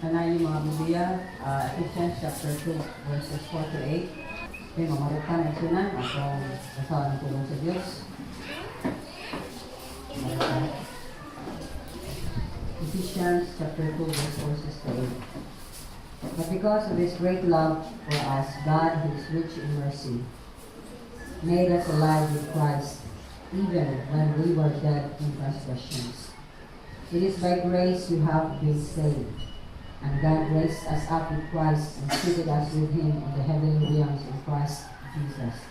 Tanan yung mga Biblia, Ephesians chapter 2, verses 4 to 8. Okay, mamarutan ang sunan, atong asawa ng tulong sa Diyos. Marutan. Ephesians chapter 2, verse 4 to 8. "But because of His great love for us, God, who is rich in mercy, made us alive with Christ, even when we were dead in transgressions. It is by grace you have been saved. And God raised us up with Christ and seated us with Him in the heavenly realms in Christ Jesus,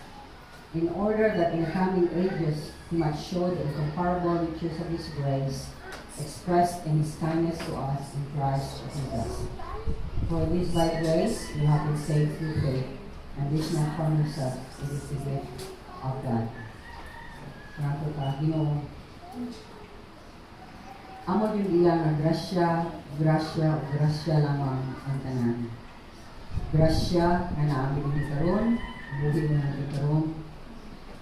in order that in the coming ages He might show the incomparable riches of His grace expressed in His kindness to us in Christ Jesus. For it is by grace you have been saved through faith, and this not from yourself, it is the gift of God." Salamat ka, Ginoo. Amo yung iya nga grasya, grasya, grasya lamang ang tanan. Grasya nga naa mi dinhi karon, buhi mo na karon.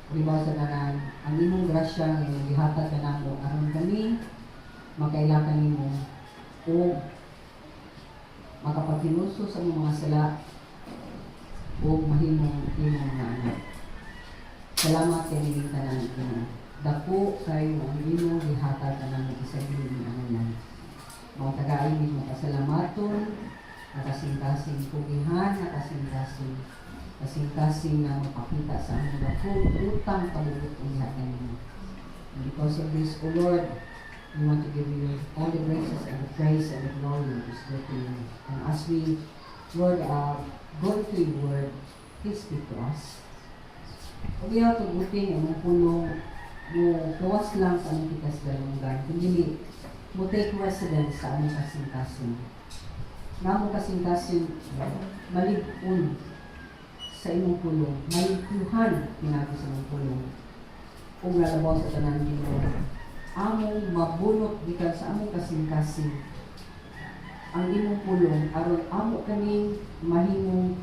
Ibaw sa tanan, ang imong grasya nga imong gihatag kanamo aron kami makaila kanimo ug makapaghinulsol sa imong mga sala ug mahimong imong mga anak. Salamat kay nining tanan, Ginoo. Dako kayo ang imong gihatag kanamo sa dili ni angayan. Mga tagai mi makasalamaton, nakasing-kasing pugihan, nakasing-kasing kasing-kasing na mapakita sa among dako utang pabuot ang gihatag nimo. And because of this, O Lord, we want to give you all the graces and the praise and the glory that is due to you. And as we, Lord, go into your word, please speak to us. Ug iyaw tugutin ang imong pulong mo gawas lang sa among tikas galunggan, kundi mo take residence sa among kasing-kasing. Nga among kasing-kasing malig-on sa imong pulong, maligyuhan pinaagi sa imong pulong. Ug nalabaw sa tanan, Ginoo, among mabunot gikan sa among kasing-kasing ang imong pulong aron amo kaning mahimong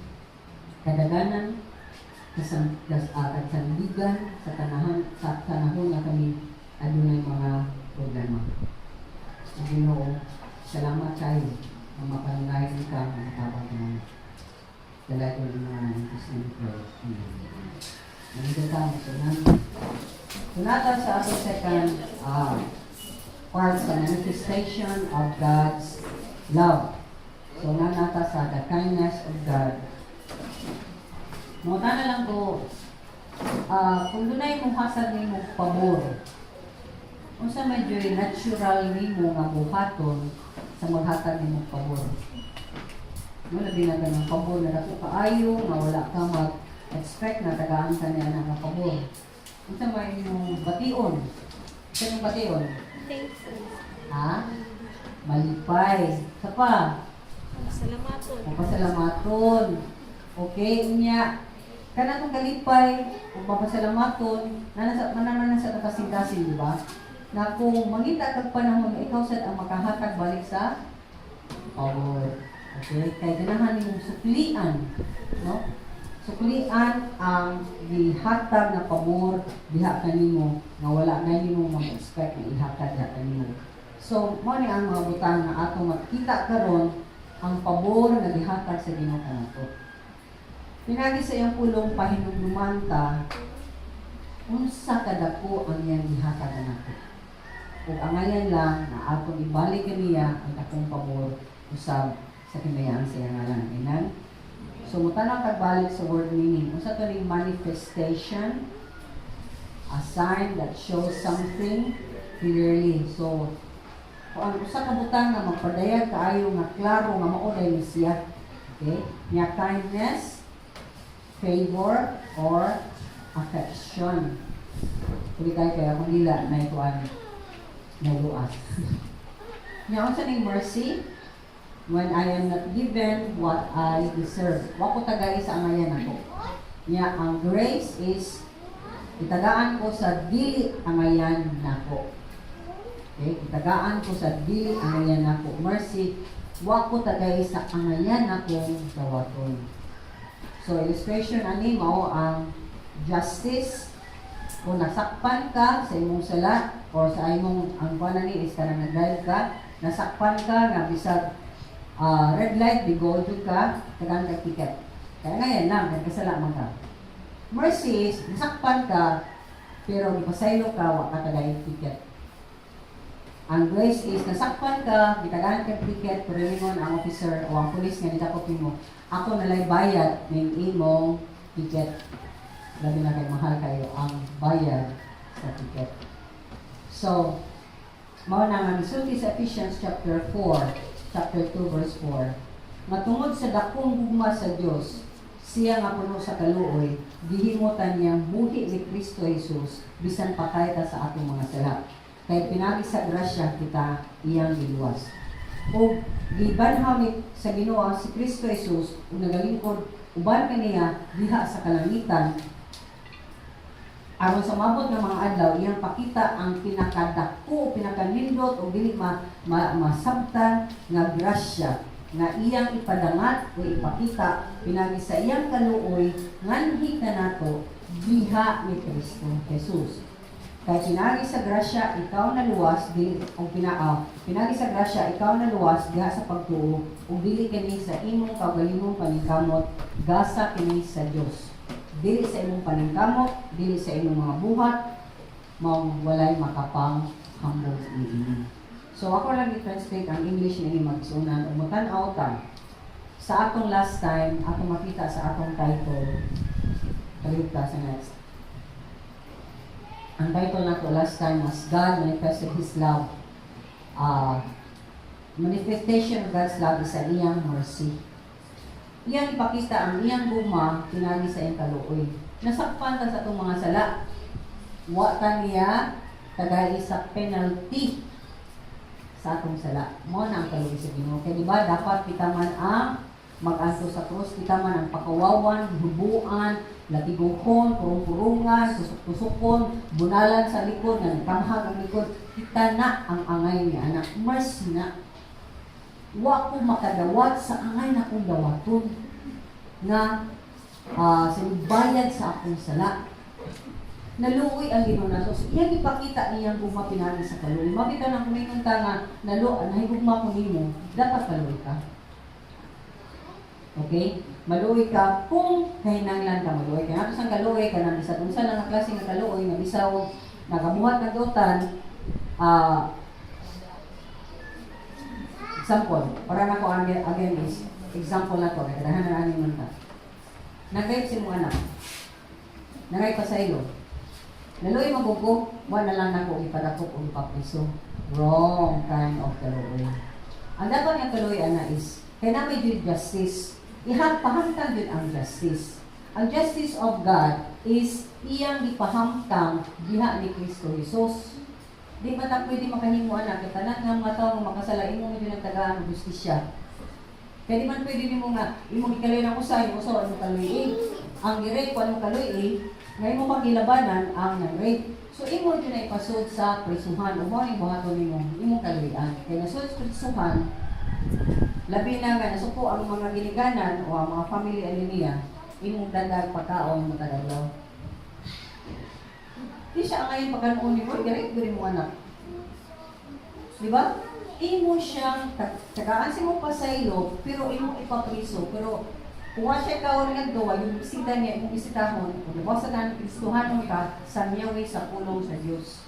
kadaganan kasang kas kasandigan sa tanahan sa panahon nga kami adunay mga problema. Ug Ginoo, salamat kayo nga mapanunayan ka nga matabang kanamo. Dalay ko ng mga in Jesus' name we pray. Amen. Nandito tayo. So, sunata sa atong second part sa manifestation of God's love. So, nanata sa the kindness of God. Mangutana na lang ko, kung dunay mo hasad nimo pabor, unsa may joy natural nimo nga buhaton sa maghatag nimo pabor? No, labi na ganang pabor na dako kaayo, nga wala ka mag-expect na tagaan ka niya nga pabor. Unsa may imong bation? Unsa imong bation? Thankful. Ha? Malipay. Sa pa? Salamaton. Mapasalamaton. Okay, unya. Kana tong kalipay ug mapasalamaton, nana sa manaman sa kasing-kasing, di ba? Na kung mangita kag panahon nga ikaw sad ang makahatag balik sa pabor. Okay, kay ganahan nimong suklian, no? Suklian ang gihatag na pabor diha kanimo nga wala na nimo mag-expect na ihatag diha kanimo. So, mao ni ang mga butang nga atong makita karon, ang pabor nga gihatag sa Ginoo kanato. Pinagi sa iyang pulong, pahinumduman ta unsa kadako ang iyang gihatag kanato. Ug angayan lang na atong ibalik kaniya ang dakong pabor usab sa kimayaan sa iyang ngalan. Amen? So mutanaw tag balik sa word meaning. Unsa to ning manifestation? A sign that shows something clearly. So kung ang usa ka butang nga magpadayag kaayo nga klaro nga mao dahil ni siya. Okay? Nya kindness, favor, or affection. Kuli kay kaya kung dila na ikuan naluas. Nya unsa ning mercy? When I am not given what I deserve. Wa ko tagay sa angayan ako. Nya ang grace is itagaan ko sa dili angayan nako. Okay? Itagaan ko sa dili angayan nako. Mercy, wa ko tagay sa angayan nakong dawaton. So illustration ani mao ang justice. Kung nasakpan ka sa imong sala or sa imong ang kuan ni is kanang nag-drive ka, nasakpan ka nga bisag Red light, di go jud ka, tagaan ka ticket. Kaya ngayon lang, kaya kasala man ka. Mercy is, nasakpan ka, pero gipasaylo ka, wa ka tagay ticket. Ang grace is, nasakpan ka, gitagaan ka ticket, pero ingon ang officer o ang police nga nidakop nimo, "Ako nalay bayad ning imong ticket." Labi na kay mahal kayo ang bayad sa ticket. So, mao na nga gisulti sa Ephesians chapter 4, chapter 2 verse 4. Matungod sa dakong gugma sa Dios, siya nga puno sa kaluoy, gihimutan niyang buhi ni Kristo Jesus bisan patay ta sa atong mga sala. Kay pinagi sa grasya kita iyang giluwas. O gibanhaw ni sa Ginoo si Kristo Jesus ug nagalingkod uban kaniya diha sa kalangitan aron sa mabot nga mga adlaw iyang pakita ang pinakadako, pinakanindot o dili masabtan nga grasya nga iyang ipadangat o ipakita pinagi sa iyang kaluoy nganhi kanato diha ni Kristo Jesus. Kay pinagi sa grasya ikaw naluwas dili og pinaaw. Pinagi sa grasya ikaw naluwas diha sa pagtuo ug dili kini sa imong kaugalingong paningkamot, gasa kini sa Dios. Dili sa imong paningkamot, dili sa imong mga buhat, maong walay makapang hambog niini. So ako lang i-translate ang English niini, mga igsuonan, ug motan-aw ta sa atong last time, atong makita sa atong title. Palihog ta sa next. Ang title nato last time was God Manifested His Love. Manifestation of God's love is ang iyang mercy. Iyang ipakita ang iyang gugma pinagi sa iyang kaluoy. Nasakpan ta sa atong mga sala. Wa ta niya tagai sa penalty sa atong sala. Mao na ang kaluoy sa Ginoo. Kaya di ba dapat kita man ang mag-anto sa krus, kita man ang pakawawan, hubuan, latiguhon, purong-purungan, tusok-tusokon, bunalan sa likod, nga nagkamhag ang likod, kita na ang angay niya, anak. Mercy na. Wa ko makadawat sa angay na kong dawaton nga sinubayad sa akong sala. Naluoy ang Ginoo nato. So, iyang ipakita niyang gugma pinagi sa kaluoy. Makita na kung ingon ka nga nahigugma ko nimo, dapat kaluoy ka. Okay? Maluoy ka kung kahinanglan ka maluoy. Kaya nato sang kaluoy ka nang bisag unsa lang nga klase nga kaluoy nga bisaw nakabuhat ng dautan, example, para nako again, again is example na to, kay kadaghan na ani man ta. Nag-rape si imong anak. Nangay pa sa ilo. Naluoy man ko, wa na lang nako ipadakop o ipapriso. Wrong kind of kaluoy. Ang dapat nga kaluoy ana is kay na may jud justice. Ihang pahamtang jud ang justice. Ang justice of God is iyang gipahamtang diha ni Kristo Jesus. Di ba ta pwede makahimo ana kay tanan nga mga tawo nga makasala, imo jud ang tagaan og hustisya? Kaya di man pwede nimo nga imong gikaluoy ng usa, yung usa wa mo kaluoy. Ang gi-rape wa mo kaluoy, nga imo pagilabanan ang nang-rape. So imo jud na ipasud sa prisuhan ug mao ning buhaton nimo, imong kaluoyan. Kay nasud sa prisuhan, labi na nga nasuko ang mga ginikanan o ang mga family ani niya, imong dadag pagkaon matag adlaw. Di siya ngayon pagkanuon ni mo, gi-rape gud mo anak. Di ba? Imo siyang tagaan si mo pasaylo, pero imo ipapriso. Pero kung wa siya kaon nga gawa, yung bisita niya, imong bisitahon, kung diba sa tanan Kristohanon ka, sa niyaway sa pulong sa Dios.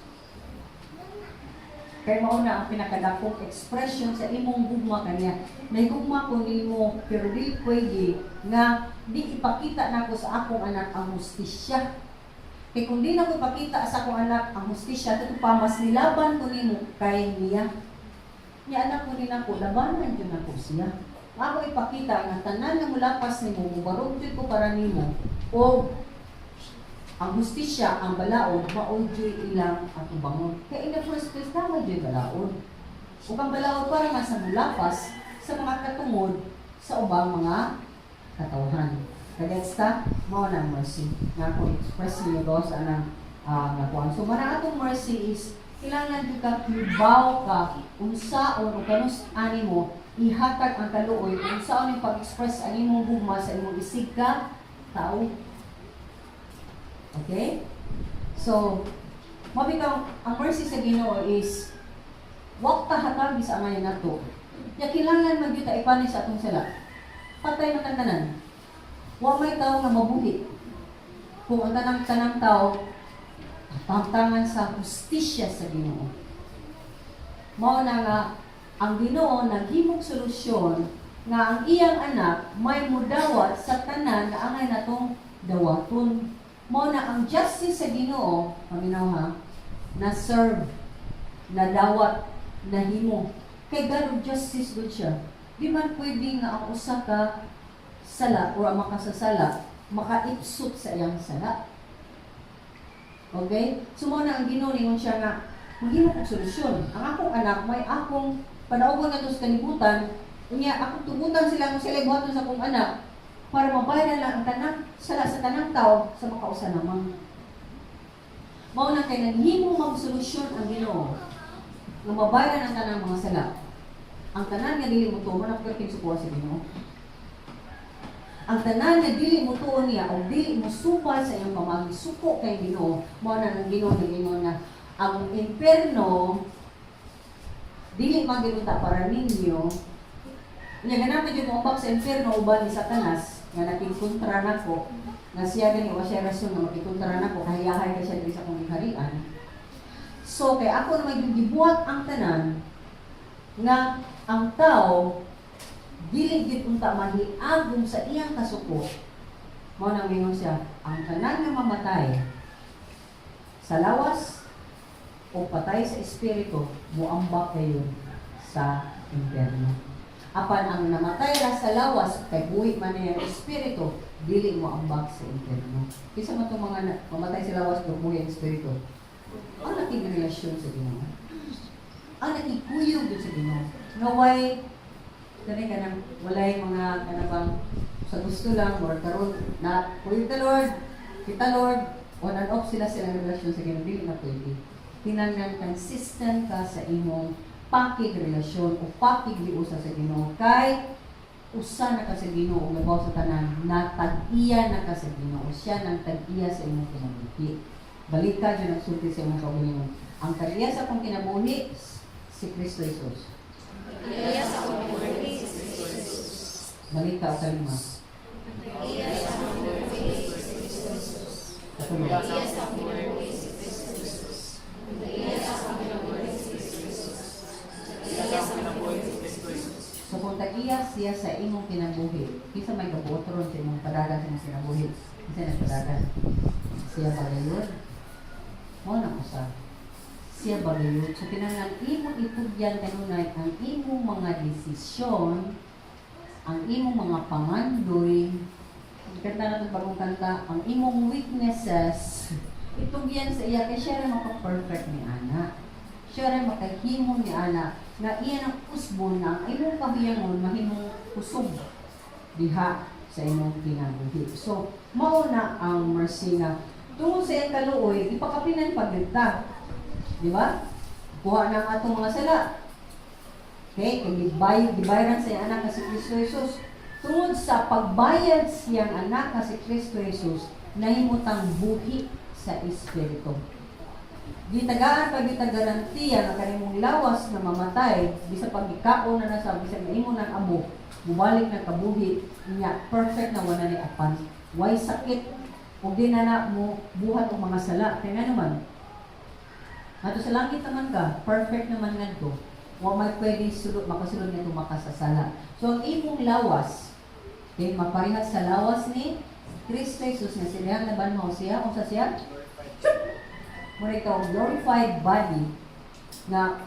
Kay mao na ang pinakadakong expression sa imong gugma kaniya. May gugma ko nimo, pero di pwede nga di ipakita nako sa akong anak ang hustisya. Kay kung di nako ipakita sa akong anak ang hustisya, tuto pa mas nilaban ko nimo kay niya. Niya anak ko ni nako, labanan jud nako siya. Ako ipakita nga tanan nga mulapas nimo, mubarog jud ko para nimo o ang hustisya, ang balaod, mao juy ilang atubangon. Kaya in the first place, tama juy balaod. Ug ang balaod para nga sa mulapas sa mga katungod sa ubang mga katawhan. Kagets ta, mao na ang mercy. Nga ako express niyo do sa anang nga kuan. So mana atong mercy is kailangan jud ka hibaw ka unsaon o kanus animo ihatag ang kaluoy, unsaon yung pag-express ang imong gugma sa imong isig ka tao. Okay? So, mabitaw, ang mercy sa Ginoo is wak ta hatag sa angayan nato. Ya kinahanglan man gyud ta i-punish sa atong sala. Patay man tang tanan. Wa may tao nga mabuhi kung ang tanang-tanang tao pangtangan sa hustisya sa Ginoo. Mao na nga ang Ginoo naghimog solusyon nga ang iyang anak may mudawat sa tanan nga angay natong dawaton. Mao na ang justice sa Ginoo, paminaw ha, na serve, na dawat, nahimo. Kay God of justice gud siya. Di man pwede nga ang usa ka sala o ang makasasala makaipsot sa iyang sala. Okay? So mao na ang Ginoo, ningon siya nga maghimo kog solusyon. Ang akong anak may akong panaugon ngadto sa kalibutan, unya akong tugutan sila kung sila buhaton sa akong anak para mabayaran lang ang tanang sala sa tanang tao sa makausa lamang. Mao na kay naghimo mag solusyon ang Ginoo nga mabayaran ang tanang mga sala. Ang tanan nga dili mo tuo, man ako sukuha sa Ginoo. Ang tanan nga dili mo tuo niya o dili mo supay sa iyang pamagi, suko kay Ginoo, mao na ang Ginoo nag-ingon na ang imperno dili man gyud para ninyo. Unya ganahan gyud mo sa impierno uban ni Satanas nga nakigkontra nako, nga siya gani wa siya rason nga makikontra nako, kahiyahay ka siya diri sa akong giharian. So kay ako naman yung gibuhat ang tanan nga ang tao dili gyud unta mahiagom sa iyang kasuko. Mao nang mingon siya, ang tanan nga mamatay sa lawas o patay sa espiritu, muambak kayo sa impyerno. Apan ang namatay ra sa lawas kay buhi man niya ang espiritu, dili mo ambak sa impyerno. Kinsa man itong mga mamatay sa lawas pero buhi ang espiritu? Ang nakigrelasyon sa Ginoo. Ang nakikuyog gyud sa Ginoo. Nga way kani kanang walay mga kanabang sa gusto lang or karon na kuyog ta Lord, kita Lord, on and off sila silang relasyon sa Ginoo, dili na pwede. Kinahanglan consistent ka sa imong pakigrelasyon o pakigliusa sa Ginoo kay usa na ka sa Ginoo ug labaw sa tanan na tag-iya na ka sa Ginoo. Siya nang tag-iya sa imong kinabuhi. Balik ka dyan nagsulti sa imong kaugalingon. Ang tag-iya sa akong kinabuhi si Kristo Jesus. Iya sa akong kinabuhi si Kristo Jesus. Balik ka o kalima. Iya sa akong kinabuhi si Kristo Jesus. Katulo. Iya sa akong kinabuhi si Kristo Jesus. Iya sa akong kinabuhi si Kristo Jesus. Iya sa akong kinabuhi si Kristo Jesus. So kung tag-iya siya sa imong kinabuhi, kinsa may gabuot ron sa imong padagan sa imong kinabuhi? Kinsa nagpadagan? Siya ba gayon? Mao na usa. Siya ba gayon? So kinahanglan imong itugyan kanunay ang imong mga desisyon, ang imong mga pangandoy, kanta na itong bagong kanta, ang imong weaknesses, itugyan sa iya kay siya ra maka-perfect ni ana. Siya ra makahimo ni ana nga iya ang usbon na ang imong kahiyangon mahimong kusog diha sa imong kinabuhi. So, mao na ang mercy nga tungod sa iyang kaluoy, ipakapinan pag ta. Di ba? Kuha na ang atong mga sala. Okay, kay gibayaran sa iyang anak nga si Kristo Jesus. Tungod sa pagbayad siyang anak nga si Kristo Jesus, nahimutang buhi sa espiritu. Gitagaan pag garantiya nga kanimong lawas na mamatay, bisa pag gikaon na nasa bisan maimo ng amo, mubalik na kabuhi niya, perfect na wala ni apan. Way sakit ug di na na mo buhat og mga sala. Kay nga naman, ato sa langit naman ka, perfect naman ngadto. Wa may pwede sulod makasulod ngadto makasasala. So ang imong lawas, okay, maparehas sa lawas ni Kristo Jesus nga sila nabanhaw siya, unsa siya? Mura ikaw glorified body na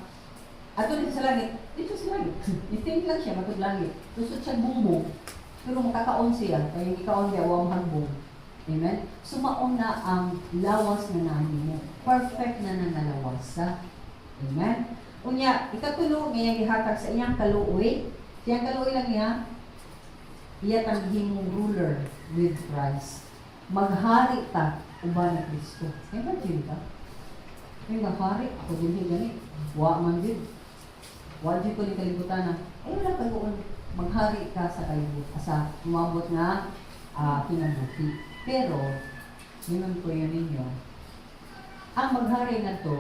ato dito sa langit, dito sa langit. I-think lang siya matug langit. Tusod siya bumbong. Pero makakaon siya, kaya yung ikaon siya, wa mahagbong. Amen? So mao na ang lawas na nahimo. Perfect na na nalawasa. Amen? Unya, ikatulo nga iyang gihatag sa iyang kaluoy. Sa iyang kaluoy lang niya, iya tang himong ruler with Christ. Maghari ta uban ni Kristo. Imagine ka. Ay, maghari, ako din gani. Wa man gyud. Wa gyud ko ni kalibutan na. Ay, wala kaguon. Maghari ka sa kalibutan, sa umabot nga kinabuhi. Pero, ningon ko yun ninyo, ang maghari na to,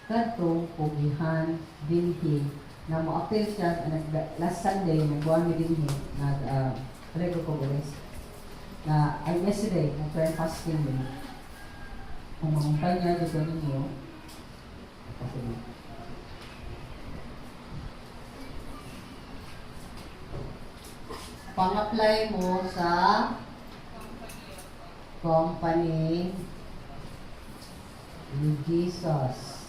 kadtong pugihan dinhi. Na mo-appeal siya, nag, last Sunday, nagbuwan mi dinhi, nag, ko ko na, ay yesterday, nag-prayer and fasting mi. Kung mangumpanya dito ninyo, kasi pang-apply mo sa company ni Jesus.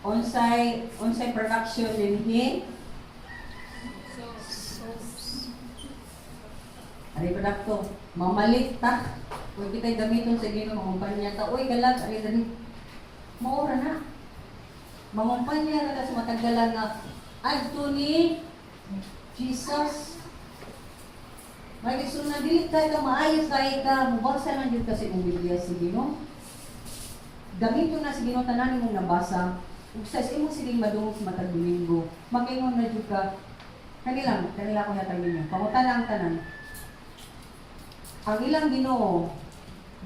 Unsay production dinhi? Soaps. Ari produkto, mamalit ta. Kung kita'y gamiton sa Ginoo, mangumpanya ta. Uy, galag, ari dali. Maura na. Mangumpanya ra ta sa matagalan nga adto ni Jesus. May gusto na dili kay ka maayo kay ka, mubasa lang jud kasi imong Biblia sa Ginoo. Gamiton na sa Ginoo tanan imong nabasa. Ug sa imong siling madungog sa matag Domingo, makaingon na jud ka kanilang kanila ko hatag ninyo. Pangutana ang tanan. Ang ilang Ginoo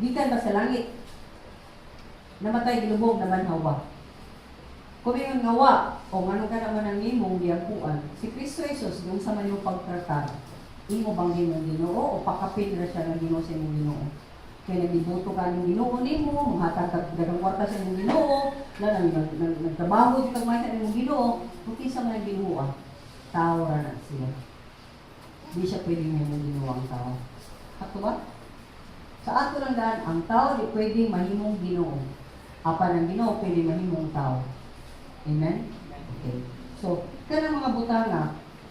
gikan ba sa langit? Namatay, gilubong, nabanhaw ba? Kung ingon nga wa, o nganong ka naman ang imong giampuan, si Kristo Jesus, yung sa man imong pagtratar, imo bang imong Ginoo o pakapin ra siya ng Ginoo sa imong Ginoo? Kaya nagdiboto ka ng Ginoo nimo, muhatag ka daghang kwarta sa imong Ginoo, na nag, nag, nag, nagtrabaho jud kag sa imong Ginoo, kung kinsa man ang Ginoo ah, tao ra na siya. Di siya pwedeng mahimong Ginoo ang tao. Sakto ba? Sa ato lang daan, ang tao di pwedeng mahimong Ginoo. Apan ang Ginoo pwede mahimong tao. Amen? Okay. So, kanang mga butanga,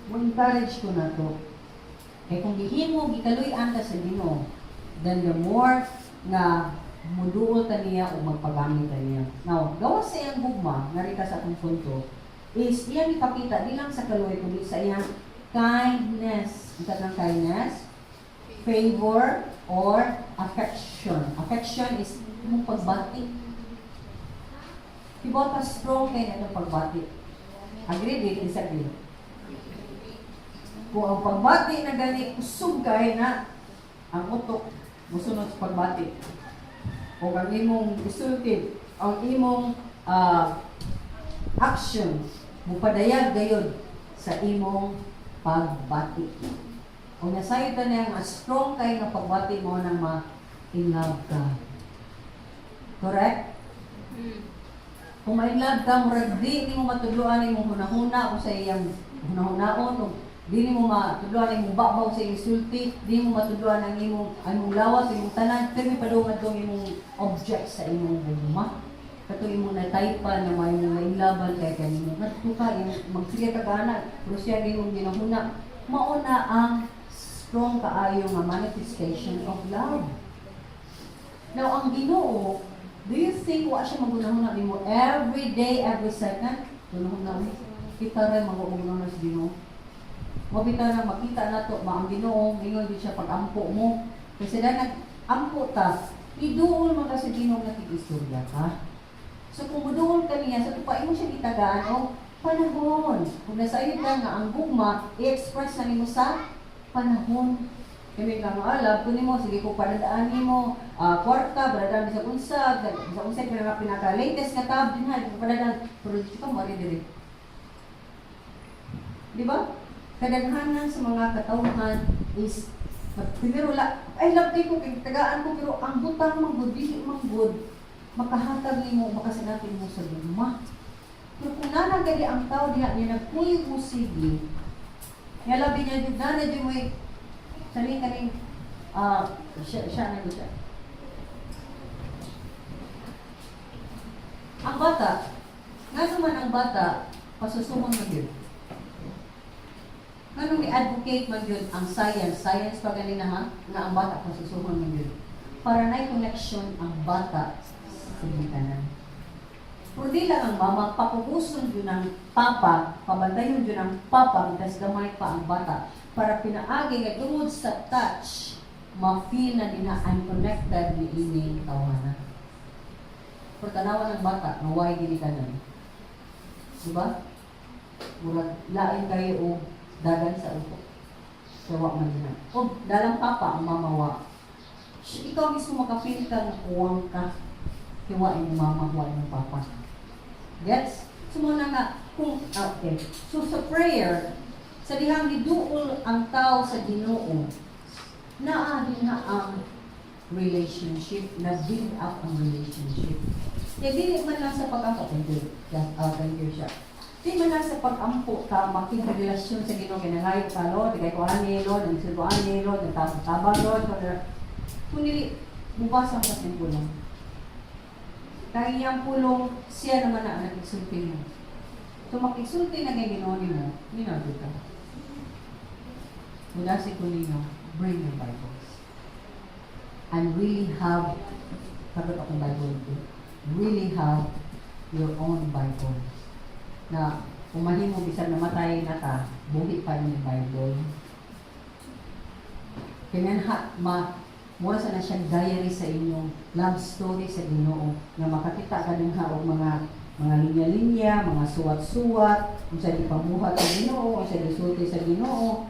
mo encourage ko na to. Kay kung gihimo, gikaluy-an ka sa Ginoo, then the more nga muduol ta niya o magpagamit ta niya. Now, gawas sa iyang gugma, narita sa atong punto, is iyang ipakita di lang sa kaluoy kundi sa iyang kindness. Ang katong kindness, favor, or affection. Affection is imong pagbati. Tibuok pa strong kay na itong pagbati. Agree, di disagree? Kung ang pagbati na gani, kusog kay na ang utok musunod sa pagbati. O ang imong isulti, ang imong actions, mupadayag gayon sa imong pagbati. O nasayod ta niya nga strong kay nga pagbati mo nang ma-in love ka. Correct? Mm. Kung ma-in love ka, murag di nimo matudloan imong hunahuna o sa iyang hunahunaon o di nimo matudloan imong babaw sa iyang sulti, di mo matudloan ang imong lawas, imong tanan, pero padungad dong imong object sa imong gugma. Kato imong nataypan na may imong mainlaban kay kanimo. Ngadto ka, imong magsige ka gana, pero siya imong ginahuna. Mao na ang strong kaayo nga manifestation of love. Now, ang Ginoo, do you think wa siya magunahuna nimo every day, every second? Gunahuna mo. Kita rin magunahuna sa Ginoo. Mabita na makita na to, ma ang Ginoo, ingon din siya pag-ampo mo. Kasi dahil nag-ampo ta, iduol man ka sa Ginoo nga tig-istorya ka. So kung muduol ka niya, sa tupa imo siya gitagaan og panahon. Kung nasayod ka nga ang gugma, i-express na nimo sa panahon. Kami ka nga alam, kunin mo, sige ko padadaan nimo, kwarta, padadaan bisag unsa, bisag unsa pinaka pinaka latest nga tab din ha, padadaan, pero di ka mo diri. Di ba? Kadaghanan sa mga katawhan is primero la ay love kay ko kay tagaan ko, pero ang butang man gud dili man gud makahatag nimo, makasinati mo sa gugma. Pero kung nanagali ang tao diha niya nagkuyog mo sige, nga labi niya jud nana jud mo saling kaning siya, siya na jud siya. Ang bata, nga naman ang bata, pasusuhon man yun. Nganong ni-advocate man yun ang science, science pa ganina ha, nga ang bata pasusuhon man yun. Para na connection ang bata sa ginikanan. Pero di lang ang mama, papuhuson yun ang papa, pabantayon yun ang papa, mitas gamay pa ang bata. Para pinaagi nga tungod sa touch, ma-feel na nila I'm connected ni ining tawana. Pero tanawan ng bata, nga why ginikanan. Diba? Murag lain kayo o dagan sa upo. Sa wa man nila. O dalang papa ang mama wa. Ikaw mismo makafeel ka nga kuwang ka. Hiwa imong mama, huwa imong papa. Gets? So mo na nga, Kung, ah, okay. So sa prayer, sa dihang giduol ang tao sa Ginoo, naa din na ang relationship, na build up ang relationship. Kaya dili man lang sa pag-ampo, thank you, thank you siya. Di man lang sa pag-ampo ka, makigrelasyon sa Ginoo, kaya nangayo ka, Lord, kay ko ani, Lord, nagsilbo ani, Lord, nagtabang, Lord, Lord. Kung dili, mubasa ka sa pulong. Kaya iyang pulong, siya naman na ang nagsulti mo. So makigsulti na kay Ginoo nimo, ninabi ka. Mula si Kunino, bring your Bibles. And really have, sabi akong Bible, really have your own Bible. Na kung mahimo bisan namatay na ka, buhi pa rin yung Bible. Kaya ha, ma, mura sa na siyang diary sa inyong love story sa Ginoo nga makakita ka din ha og mga linya-linya, mga suwat-suwat, unsa gipabuhat sa Ginoo, unsa gisulti sa Ginoo.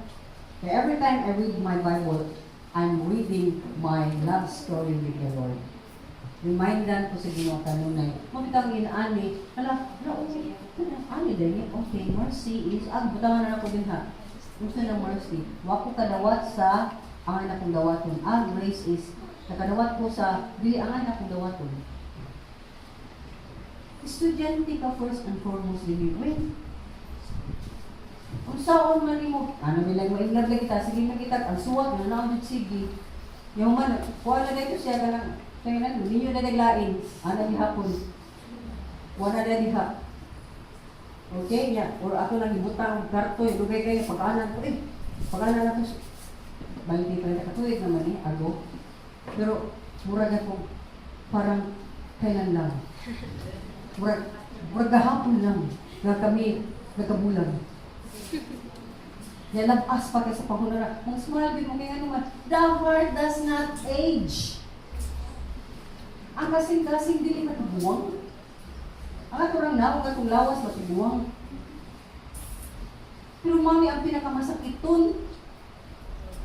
Kaya every time I read my Bible, I'm reading my love story with the Lord. Remindan ko sa Ginoo kanunay. Mabitang inaani, hala, hala, okay, ani din, okay, mercy is, ah, butangan na ako din ha. Gusto ng mercy. Wa ko kadawat sa ang akong dawaton. Ang grace is, nakadawat ko sa, dili ang akong dawaton. Estudyante ka first and foremost din yun. Wait. Unsaon man nimo, ano bilang maingad lang kita, sige na kita, ang suwat, na naon sige. Yung man, kuha na dito siya kanang, kaya na, ninyo na naglain, ana gihapon. Kuha na diha. Okay, nya, or ako lang ibutang og karto, dugay kayo pag-anan ko, eh, pag-anan na to, 20 pa katuig naman eh, ago. Pero, murag ako, parang, kailan lang. Murag gahapon lang, nga kami, nagkabulag. Nalabas pa kay sa panghunara. Mang smile mo kay ano man, the heart does not age. Ang kasing-kasing dili matibuwang. Ang ato rang naong atong lawas matibuwang. Pero mami, ang pinakamasakiton,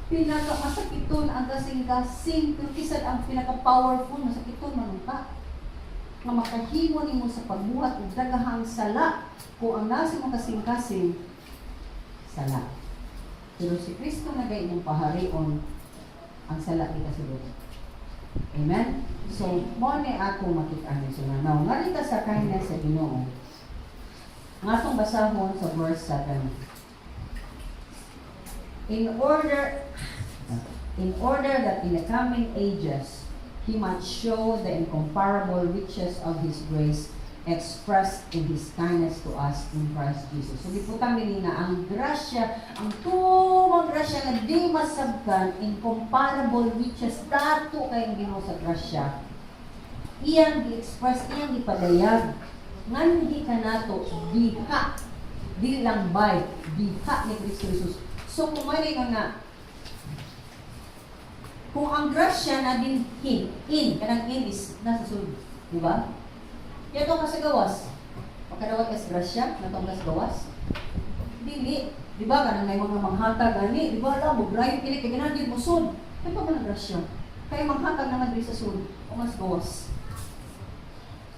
pinakamasakiton ang kasing-kasing, pero kisad ang pinaka-powerful, masakiton manungka nga makahimo nimo sa pagbuhat og daghang sala kung ang nasa mong kasing-kasing sala. Pero si Kristo na gay imong paharion, ang sala di kasulod. Amen? So, mo ni ako makit-an so now, ngari ta sa kindness sa Ginoo. Nga atong basahon sa verse 7. In order that in the coming ages he might show the incomparable riches of his grace expressed in his kindness to us in Christ Jesus. So giputang dinhi nga ang grasya, ang tumang grasya nga di masabtan, incomparable riches, dato kay Ginoo sa grasya. Iyang gi-express, iyang gipadayag. Nganhi kanato diha, di lang by, diha ni Kristo Jesus. So kung may ka nga kung ang grasya na din in, in, kanang in is nasa sulod, di ba? Yato ka sa gawas. Makadawat ka sa grasya, natong ka sa gawas. Dili, di ba kanang may mga manghatag gani, di ba la mo bright kini kay ganahan mo sud. Kay pa man ang grasya? Kay manghatag naman diri sa sud o mas gawas.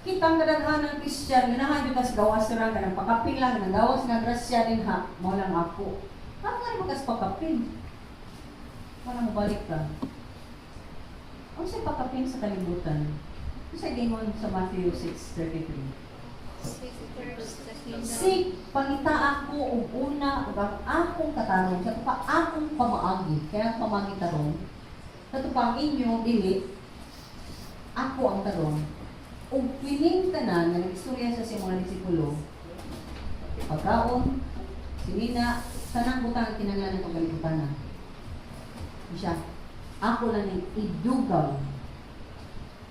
Kitang kadaghanan ng Christian, ganahan jud sa gawas ra, kanang pakapin lang, kanang gawas nga grasya din ha, mao lang ako. Ano nga rin pakapin? Wala mo balik ka. Ang sa pakapin sa kalibutan? Unsa gingon sa Matthew 6:33? Seek first the kingdom. Seek, pangitaa ko og una ug ang akong katarong, sa pa akong pamaagi, kaya ang pamaagi tarong, sa pa ang inyo dili, ako ang tarong. Ug kining tanan nga nag-istorya sa siyang mga disipulo, pagkaon, sinina, tanang butang ang kinahanglan ng kalibutan na. Siya, ako lang ning idugang.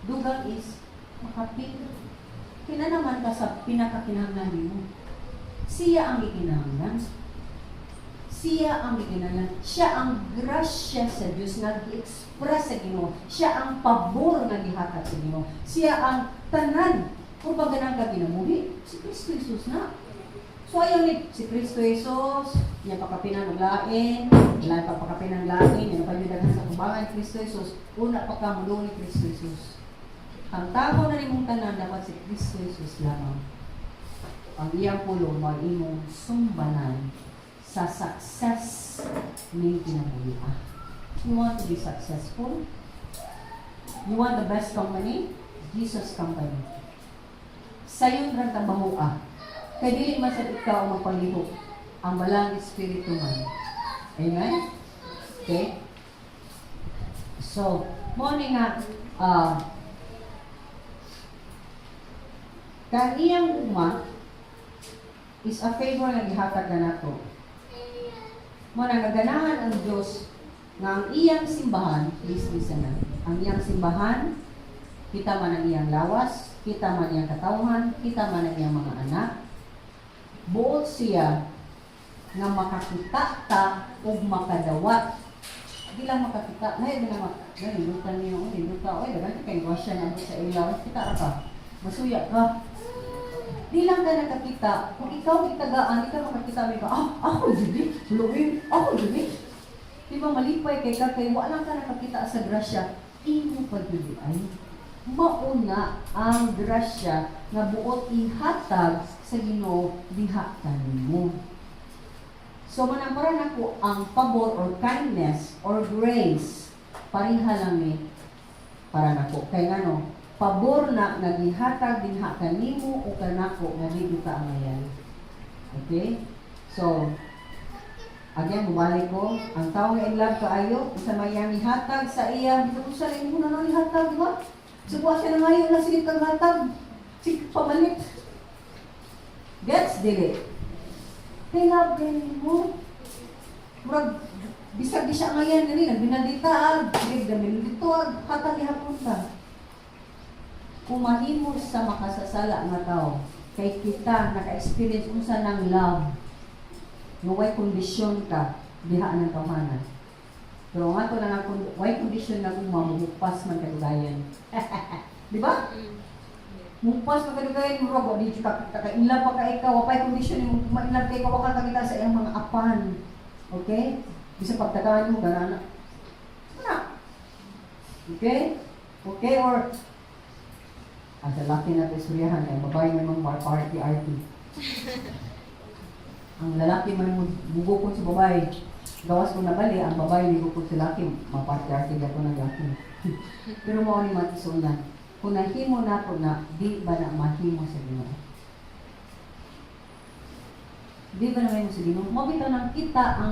Dugang is makapin. Kinanaman ka sa pinakakinahanglan nimo. Siya ang gikinahanglan. Siya ang gikinahanglan. Siya ang grasya sa Dios nga gi-express sa Ginoo. Siya ang pabor nga gihatag sa Ginoo. Siya ang tanan kung pagganang ka kinabuhi. Si Kristo Jesus na. So ayaw ni si Kristo Jesus, niya pakapinan og lain, lain pa pakapinan lain, niya pa daghan sa kubangan Kristo Jesus, una pa ka muduol ni Kristo Jesus. Ang tao na nimong tanan dapat si Kristo Jesus lamang. Ang iyang pulong mao imong sumbanan sa success ning kinabuhi. You want to be successful? You want the best company? Jesus company. Sayon ra trabaho. Kay dili man sad ikaw ang magpalihok. Ang Balaang Espiritu man. Amen? Okay? So, mao ni nga kaniyang gugma is a favor nga gihatag na nato. Mao na naganahan ang Dios nga ang iyang simbahan, please listen na. Ang iyang simbahan, kita man ang iyang lawas, kita man iyang katawhan, kita man ang iyang mga anak. Buot siya nga makakita ta ug makadawat. Di lang makakita, nay na mak nalindutan niyo, oh, linduta, oy, daghan kay Russia na sa ilaw, kita ra ka. Masuya ka. Di lang ka nakakita, kung ikaw itagaan, di ka makakita, may ka, "Ah, ako jud eh, suluin, ako jud eh." Di ba malipay kay ka, kay wala ka nakakita sa grasya, imo pa jud ay. Mauna ang grasya nga buot ihatag sa Ginoo diha kanimo. So manang para nako ang pabor or kindness or grace pareha lang ni para nako kay ngano pabor na nga gihatag dinha kanimo o kanako nga di ka angayan. Okay? So again, mubalik ko, ang tao nga in love kaayo, sa may ihatag sa iya, bisan unsa lang imo na ihatag, di ba? Subuha siya na ngayon na sige kang hatag. Sige, pamalit. Gets, dili? Kay love kay mo. Murag, bisag di siya ngayon, gani, nagbinaldita, sige, gamin dito, hatag gihapon ta. Kung mahimo sa makasasala nga tao, kay kita naka-experience unsa ng love, nga way kondisyon ka, diha ng tawhana. Pero nga to na nga, way kondisyon na kung mamuhupas man kadugayan. Di ba? Mupas man kadugayan, murag, wa di ka ka-inlove pa ka ikaw, wa pa'y kondisyon nimo ma-inlove kay ikaw, wa ka kakita sa iyang mga apan. Okay? Bisa pagtagaan mo, ganana. Ana. Okay? Okay, or ang lalaki na istoryahan ay babae man mong party arty. Ang lalaki man mo mugukod sa babae. Gawas ko nabali, ang babae mugukod sa laki, maparty-arty ko ng laki. Pero mao ni matisunan. Kung nahimo nato na, di ba na mahimo sa Ginoo? Di ba na mahimo sa Ginoo? Mao bitaw nang kita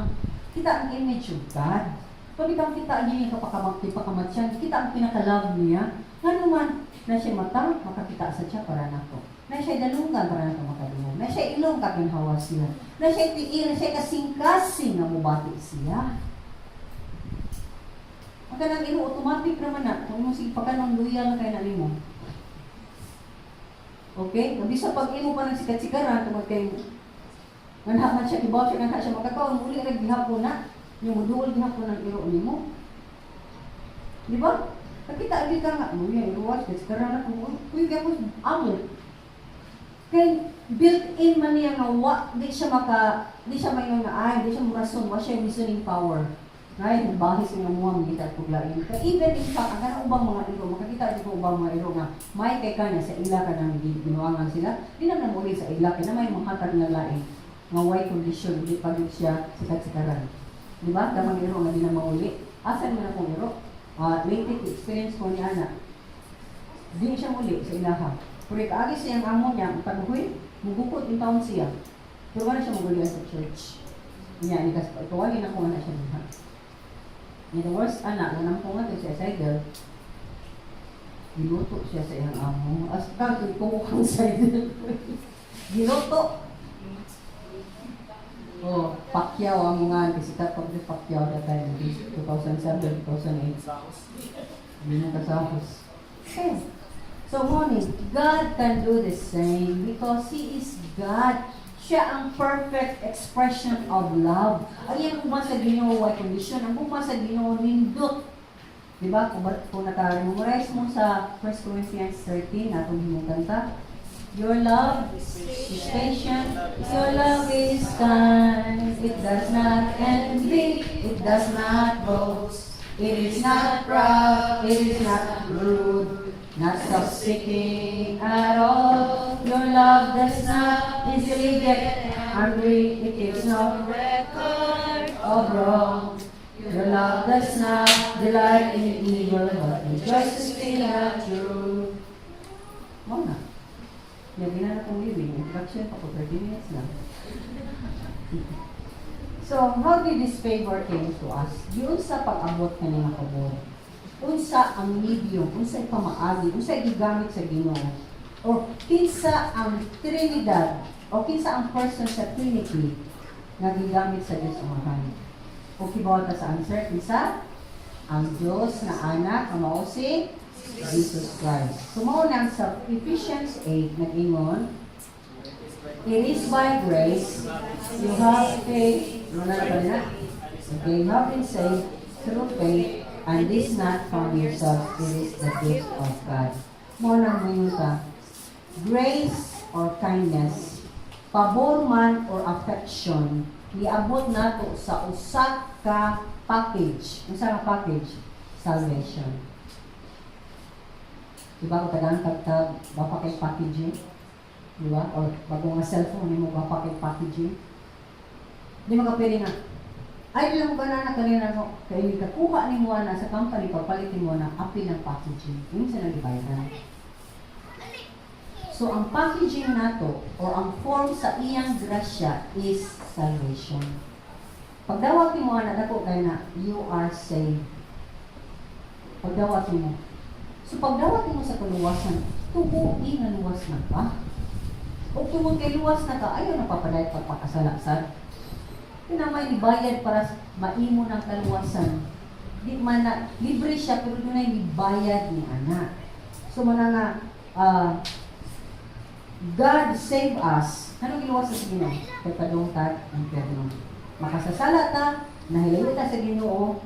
ang image of God. Mao bitaw kita ang iyang kapakamatyan, kita ang pinaka-love niya. Ngano man na siya mata, makakita sa siya para nako. Na siya dalunggan para nako makadungog. Na siya ilong kaginhawa siya. Na siya tiil, na siya kasing-kasing nga mubati siya. Ang kanang imo automatic naman na kung mo sige pagkanang loyal na kay na nimo. Okay? Bisa pag imo pa nang sikat-sikaran tungod kay nganha man siya kibaw siya nganha siya makakaon uli ra gihapon na yung muduol gihapon ang iro nimo. Di ba? Nakita agi ka nga, mo yan, iruwas, kasi na kung, uy, kaya ko, amo. Kay built-in man niya nga, wa, di siya maingon nga, ay, di siya murason, wa siya reasoning power. Ay, bahis nga mo ang kita kog lain. Kay even in fact, ang kanang ubang mga iro, makakita di ko ubang mga iro nga, may kay kanya sa ila ka nang ginuangan sila, di naman muli sa ila, kay na may manghatag nga lain, nga way condition, di pa gyud siya sikat-sikaran. Di ba? Damang iro nga di na mauli. Asa man akong iro? Lately experience ko ni ana. Di siya muli sa ilaha. Pero ikaagi siya ang amo niya, ang taguhoy, mugukod in taon siya. Pero wala siya magulian sa church. Niya, ni kas tuwagin ako nga na siya diha. Ni the worst anak, nga nang nga siya sa idol, giluto siya sa iyang amo. As ka, kung sa idol. Giluto. Oh, Pacquiao ang mga kasi pag Pacquiao that time, 2007, 2008. Hindi mo kasahos. Okay. So, morning, God can do the same because He is God. Siya ang perfect expression of love. Ang iyang gugma sa Ginoo way condition, ang gugma sa Ginoo nindot. Di ba? Kung naka-memorize mo sa 1 Corinthians 13, atong himong kanta, "Your love is patient, your love is kind, it does not envy, it does not boast, it is not proud, it is not rude." Not self-seeking at all. Your love does not easily get angry. It keeps no record of wrong. Your love does not delight in evil, but rejoices in the truth. Mao na. Yung ginana kong living, introduction pa ko, 30 minutes lang. So, how did this favor came to us? Giunsa pag-abot kani nga pabor? Unsa ang medium, unsa pamaagi, unsa gigamit sa Ginoo? O kinsa ang Trinidad o kinsa ang person sa Trinity nga gigamit sa Dios Amahan? O kibaw ta sa answer, kinsa? Ang Diyos nga Anak, ang mao si Jesus Christ. So, mao nang sa Ephesians 8, nag-ingon, "It is by grace you have faith," ano na pa na? Okay, "you have been saved through faith, and this not from yourself, it is the gift of God." Mao nang moingon ka, grace or kindness, pabor man or affection, iabot nato sa usa ka package. Unsa nga package? Salvation. Diba kung tagaan tag bapa kay packaging? Diba? Or bago nga cellphone nimo, bapa kay packaging? Di makapili nga. Ay, di lang mo na kanina mo. Kay kakuha nimo na sa company, pagpalit nimo na apil ng packaging. Yun sa nagibayaran. So, ang packaging nato or ang form sa iyang grasya is salvation. Pagdawat nimo ana, dako kay na you are saved. Pagdawat nimo. So pagdawat nimo sa kaluwasan, tubo nga luwas na ka. O tungod kay luwas na ka, ayaw na papadayot pagpakasala sad. Pinamay ni bayad para maimo ng kaluwasan. Di man na, libre siya pero dunay nibayad ni ana. So mao na nga God save us. Anong giluwas sa Ginoo? Kay padung ta impyerno. Makasasala ta, nahilayo ta sa Ginoo.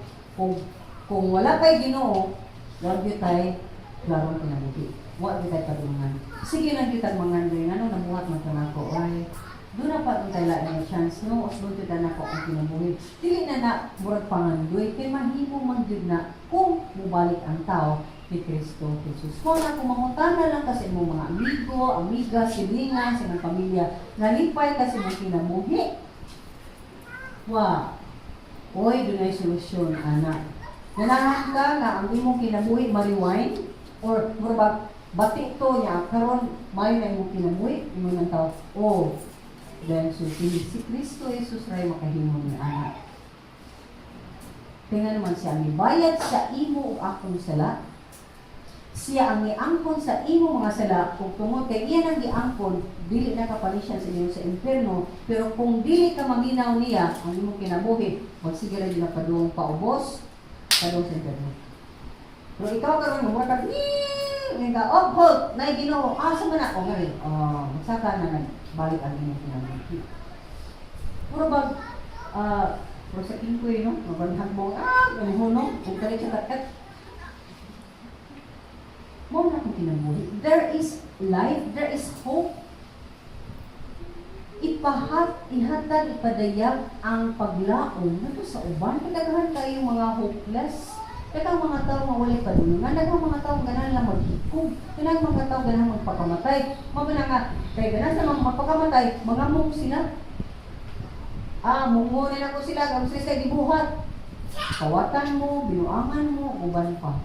Kung wala pa'y Ginoo, wa gyud tay klarong kinabuhi. Wa gyud tay padungan. Sige lang gyud tag mangandoy ngano nabuhat man to nako ay. Doon na pa tay lain nga chance, no, usbon gyud nako ang kinabuhi. Dili na na murag pangandoy kay mahimo man gyud na kung mubalik ang tao kay Kristo Jesus. Kung na kung mangutana lang kasi imong mga amigo, amiga, silingan, sa imong pamilya, nalipay ka sa imong kinabuhi. Wa. Oy, dunay solusyon, anak. Ganahan ka nga ang imong kinabuhi ma-rewind or mura bati to niya karon maayo na imong kinabuhi imong nang tao. Oh, then so si Kristo Jesus ray makahimo ni anak. Tingnan naman siya mibayad sa imo ug akong sala. Siya ang miangkon sa imo mga sala ug tungod kay iya nang giangkon, dili na ka panisyan sa inyo sa impierno, pero kung dili ka maminaw niya ang imong kinabuhi, magsige ra gyud na padung paubos, padung sa impierno. Pero ikaw karon mura ka nga ka, "Oh, hold, nay Ginoo, asa man na?" Oh, nga rin. Oh, magsaka na nagbalik ang imong kinabuhi. Puro bag, pero sa kingkoy, no? Mabanhag mo, ganiho, no? Kung kali sa katkat. Mao na akong kinabuhi. There is life, there is hope. Ipahat, ihatag, ipadayag ang paglaom nato sa uban. Daghan kayo mga hopeless. Daghang mga tao nga walay padulungan, daghang mga tao ganahan lang maghikog, daghang mga tao ganahan magpakamatay. Mao na nga kay ganahan sa mga magpakamatay, mangamok sila. Mungo nila ko sila, kung sila sa gibuhat. Kawatan mo, binuangan mo, uban pa.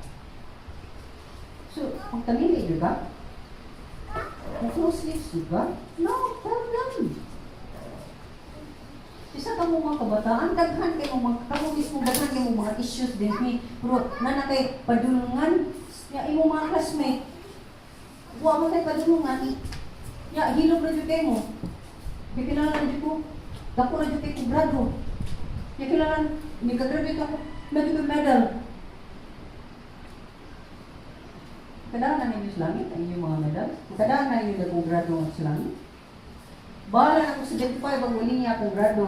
So, magtamili, di ba? Mag-close lips, di ba? No, tell them. Isa ka mo mga kabataan, daghan kay mo mga, kamo mismo daghan kay mo mga issues din ni, pero nana kay padulungan, ya imo mga classmate, wa mo kay padulungan, ya hilom ra jud kay mo. Di kinahanglan jud ko, dako ra jud kay ko grado. Di kinahanglan, ni ka-graduate ako, na jud ko medal. Kadaan na ninyo sa langit ang inyong mga medals? Kadaan na ninyo dakong grado sa langit? Bahala na ako sa 75 ang wali niya akong grado.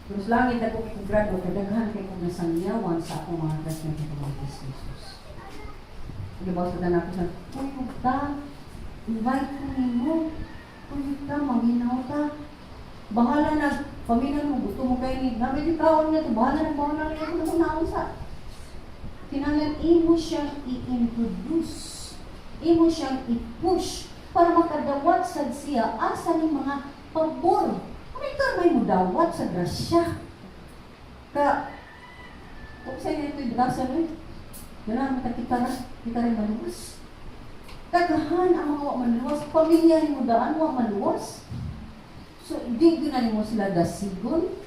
Pero sa langit ako kay kong grado, kay daghan kay kong nasangyawan sa akong mga classmates sa mga Jesus. Di ba sa ako sa, "Uy, ta, invite ko nimo. Uy, ta, maminaw ta. Bahala na, paminaw mo, gusto mo kayo ni, namin di kaon na to, bahala na, bahala na, ako na naon sa." Kinahanglan imo siyang i-introduce. Imo siyang i-push para makadawat sad siya asa ni mga pabor. Ano ka may mudawat sa grasya? Ka, kung sa inyo ito'y butasan, eh. Ganahan mata kita ra, kita rin maluwas. Daghan ang mga wa maluwas, pamilya ni mo daan wa maluwas. So, di gyud na nimo sila dasigon.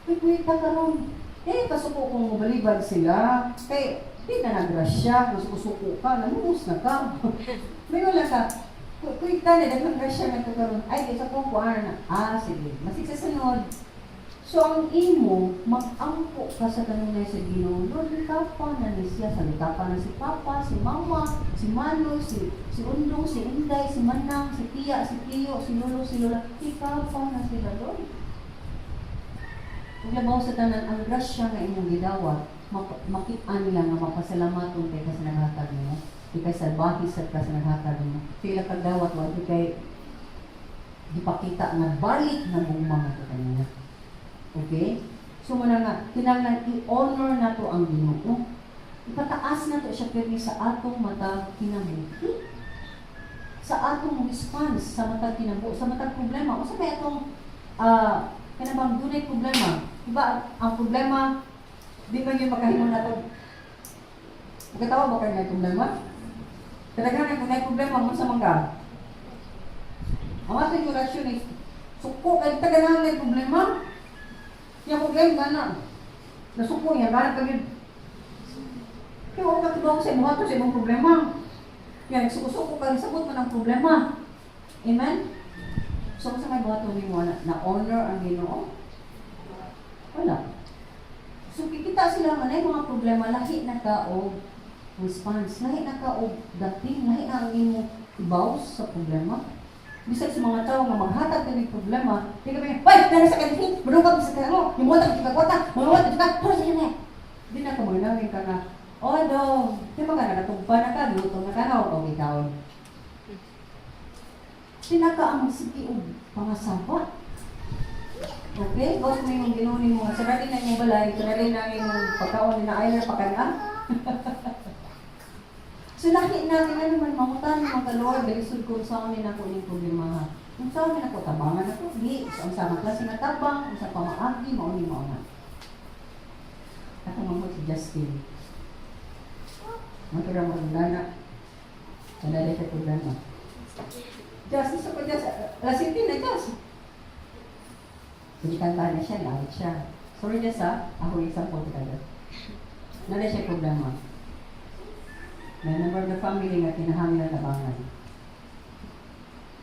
Uy, kuya karon. Eh, kasuko kung mobalibad sila. Kay, di na nagrasya, kung suko ka, namumus na ka. May wala ka. Kuya na, daghang grasya na ito karon. Ay, di sa kong kuan na. Ah, sige. Masig sa sunod. So, ang imo, mag-ampo ka sa kanunay sa Ginoo. Lord, likapa na ni siya. Sa likapa na si Papa, si Mama, si Mano, si Undong, si Inday, si Manang, si Tiya, si Tiyo, si Lolo, si Lola. Likapa na sila, Lord. Ug labaw sa tanan, ang grasya nga inyong gidawat, makit-an nila nga mapasalamaton kay ka sa naghatag nimo. Di kay salbahe sad ka sa naghatag nimo. Sila kagdawat, wa di kay gipakita nga balik nga gugma nga kaniya. Okay? So muna nga, kinahanglan i-honor nato ang Ginoo. Ipataas nato siya pirmi sa atong mata kinabuhi. Sa atong response sa matag kinabuhi, sa matag problema. Unsa may atong kana bang dunay problema? Diba ang problema di man yun makahimo nato? Makatawa ba kayo may problema? Kadaghanan kung may problema mo sa mangga. Ang atong reaksyon is suko kay taganahan may problema. Yang problema gana. Nasuko niya gana ka gyud. Kaya wala ka kibaw sa imong sa imong problema. Yan, suko-suko ka, sabot man ang problema. Amen? So, kung sa may buhaton nimo na honor ang Ginoo? Wala. So, kikita sila nga na mga problema, lahi na ka og response, lahi na ka og dating, lahi na ang imong ibaw sa problema. Bisag sa mga tao nga maghatag kini problema, di ka ba, "Way, dara sa kanhi, madungkag sa kanho, yung kita kwarta, maluwag kita, puro sa kanya." Di na ka manginawin ka nga, "Oh, dong, di ba ka nakatugpa na ka, luto na ka na, o ikaw." Di na ka ang magsige og pangasawa. Okay? Boss mo yung Ginoo nimo, sarali na imong balay, sarali na imong pagkaon ni na ayler pa kana. So laki na nga naman mangutan mga ka, "Lord, galisod ko sa amin ako ning problema ha. Kung sa amin ako tabangan ako, di sa unsa man klase nga tabang, unsa pa maagi mao ni mao na." Ako man si Justin. Magkira mo na. Wala rin siya problema. Just, sa ko just, alas 7 na just. Sige, na siya, lawit siya. Sorry just ha, ako yung example kita just. Nala siya problema. May member of the family nga kinahanglan tabangan.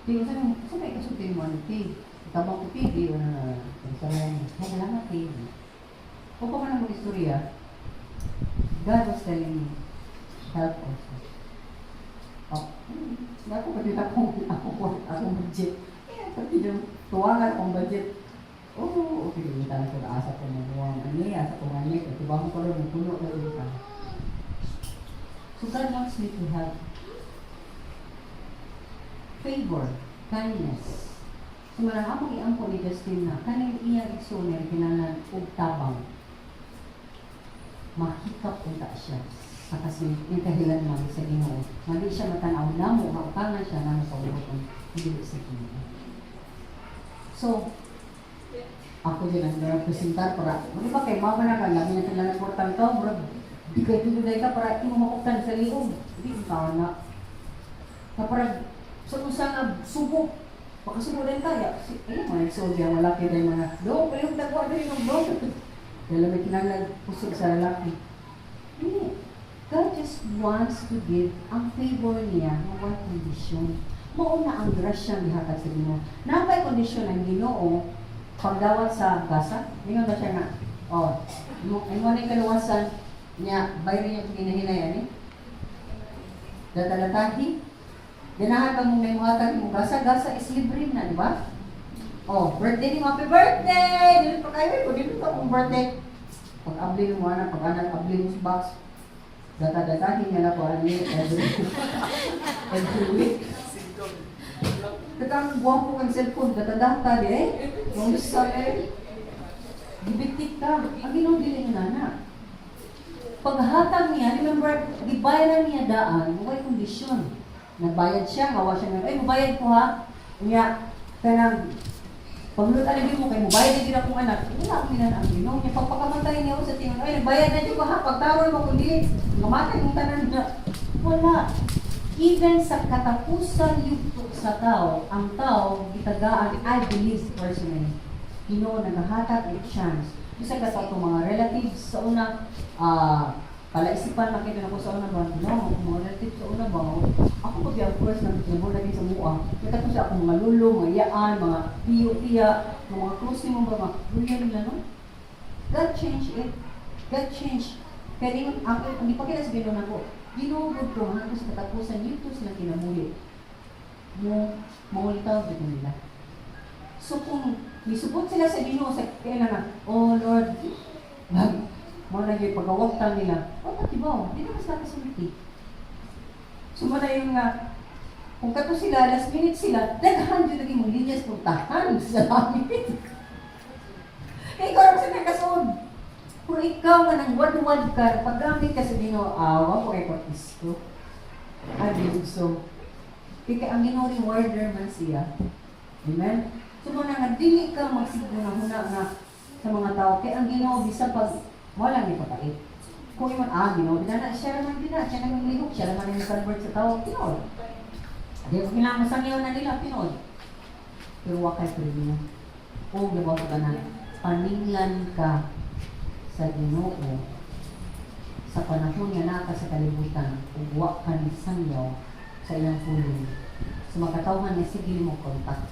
Di ko sabi, sa may kasulti mo, ano, ti? Tabang ko, ti, di, ano na, sabi niya, "Ay, salamat, ti." Kung pa man ang istorya, God was telling me, help also. Oh, ako pa din akong budget. Eh, pati yung tuwangan akong budget. Oh, okay, di talaga ko asa ko mabuwang ani, asa ko ani, kaya tibang ko rin, puno na rin ka. So God wants me to have favor, kindness. So marang akong iampo ni Justin na kaning iyang igsoon niya kinahanglan og tabang. Mahikap unta siya sa kasi yung kahilanman sa Ginoo. Nga di siya matanaw namo nga utangan siya namo sa uloton hindi sa Ginoo. So, ako din ang representar para, di ba kay mama na ka, lami na kailangan kwartang tao, murag, di kay tuloy ka para imo makuptan sa liog. Di ka na. Ka para sa usa nga subo, makasubo din kaya. Si, ay, mga igsoon diya, malaki din mga, do, palihog dagwa din yung do. Dahil may kinahanglan kusog sa lalaki. Hindi. God just wants to give ang favor niya nga way kondisyon. Mauna ang grasya gihatag sa Ginoo. Napay kondisyon ang Ginoo pagdawat sa gasa. Ningon ba siya nga, "Oh, mo imo na yung kaluwasan niya, bayrin niya ginahinay ani?" Data-datahi. Ganahan ka mong may muhatag mo gasa, gasa is libre na, di ba? Oh, birthday ni mo, happy birthday! Dili pa kayo, kung dili pa akong birthday. Pag abli mo ana, pag anak abli mo sa box, data-datahin niya na po ani every week. Katang guwapo kang cellphone, data-data di eh. Yung sa eh. Gibitik ka. Ang Ginoo dili nga nana. Paghatag niya, remember, gibayaran niya daan, way kondisyon. Nagbayad siya, ngawa siya nga, "Ay, mubayad ko ha." Unya, kanang paglutan na mo kay mubayad din akong anak. Wala akong minan ang Ginoo. Nya pagpakamatay niya sa tingon, "Ay, nagbayad na jud ko ha, pagtaron mo kundi mamatay mong tanan na." Wala. Even sa katapusan yugto sa tao, ang tao gitagaan, I believe personally. Ginoo nagahatag og chance. Bisa ka sa atong mga relatives sa una, palaisipan makita na ko sa una ba, no, mga relatives sa una ba, ako pa ang first na nabuo lagi sa mua. Kita ko sa akong mga lulo, mga iyaan, mga tiyo-tiya, mga close nimo ba, mga luya nila, no? God change it. God change. Kaya ningon, ako, ang ipakita sa Ginoo nako, Ginoo gud ko hangtod sa katapusan yugto sila kinabuhi. Mo mangulitaw gid nila. So kung misubot sila sa Ginoo sa kailan nga, "Oh Lord," nag mo na yung pagawagtang nila, oh, ba, di naman sila kasulti. So mo na yung nga, kung kato sila, last minute sila, daghan yun naging mong linyas puntahan sa langit. Kaya ikaw lang sa nagkasuod. Kung ikaw nga nang wadwad ka, paggamit ka sa Ginoo, awa ko kay Kristo. I believe so. Kaya ang Ginoo rewarder man siya. Amen? So mo na nga, dili ka magsiguna-huna nga sa mga tao. Kaya ang Ginoo, bisa pag wala ni papait. Kung imon, Ginoo, di na, siya naman din na, siya naman lihok, siya naman yung convert sa tao, tinuod. Di ko kailangan masangyaw na nila, tinuod. Pero wa kay premyo. O, gabaw ka na, paninglan ka sa Ginoo sa panahon nga naa ka sa kalibutan ug wa ka ni sangyaw sa iyang pulong sa makatawhan nga sige mo kontak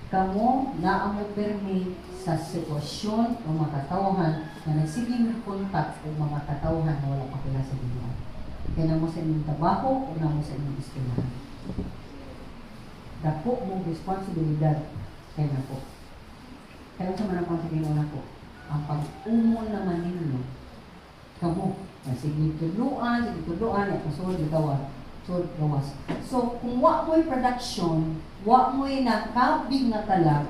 kamo. Naa mo permi sa sitwasyon o makatawhan nga nagsige mo kontak o mga katawhan na wala pa sa Ginoo, kay namo sa inyong trabaho o namo sa inyong eskwelahan. Dako mong responsibilidad kay nako. Kaya sa man ang sa Ginoo nako, ang pag-umol naman ninyo kamo na sige tudluan at musulod gawa sulod gawas. So kung wa mo'y production, wa mo'y nakabig nga kalag,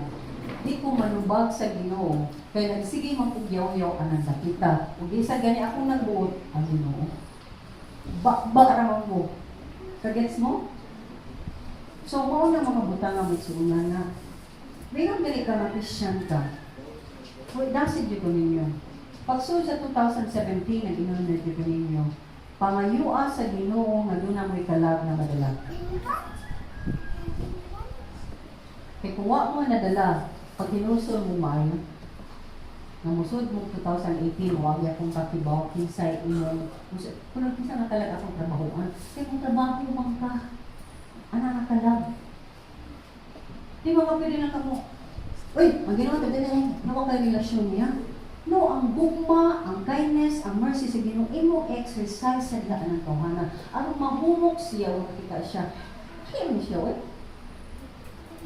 di ko manubag sa Ginoo kay nagsige man kog yaw-yaw anang dakita ug isa gani akong nagbuot ang Ginoo, ba ba ra man ko. Kagets mo? So mao na mga butang nga magsuunan na Mayroon gali ka nga Christian ka. Uy, dasid jud ko ninyo. Pagsulod sa 2017, nag-inon na jud ko ninyo. Pangayua sa Ginoo nga duna mo'y kalag na madala. Kay kung wa mo nadala, pag hinusol mo maayo, nga musud mo 2018, wa gyud akong kakibaw kinsay imong kuno kinsa nga kalag akong trabahoan. Kay kung trabaho man ka, ana nga kalag. Di ba ka pwede lang kamo? "Uy, ang Ginoo tabi na nawa kay relasyon niya." No, ang gugma, ang kindness, ang mercy sa Ginoo imo exercise sa daan ng tawhana. Aron mahumok siya o makita siya. Kaya siya, uy.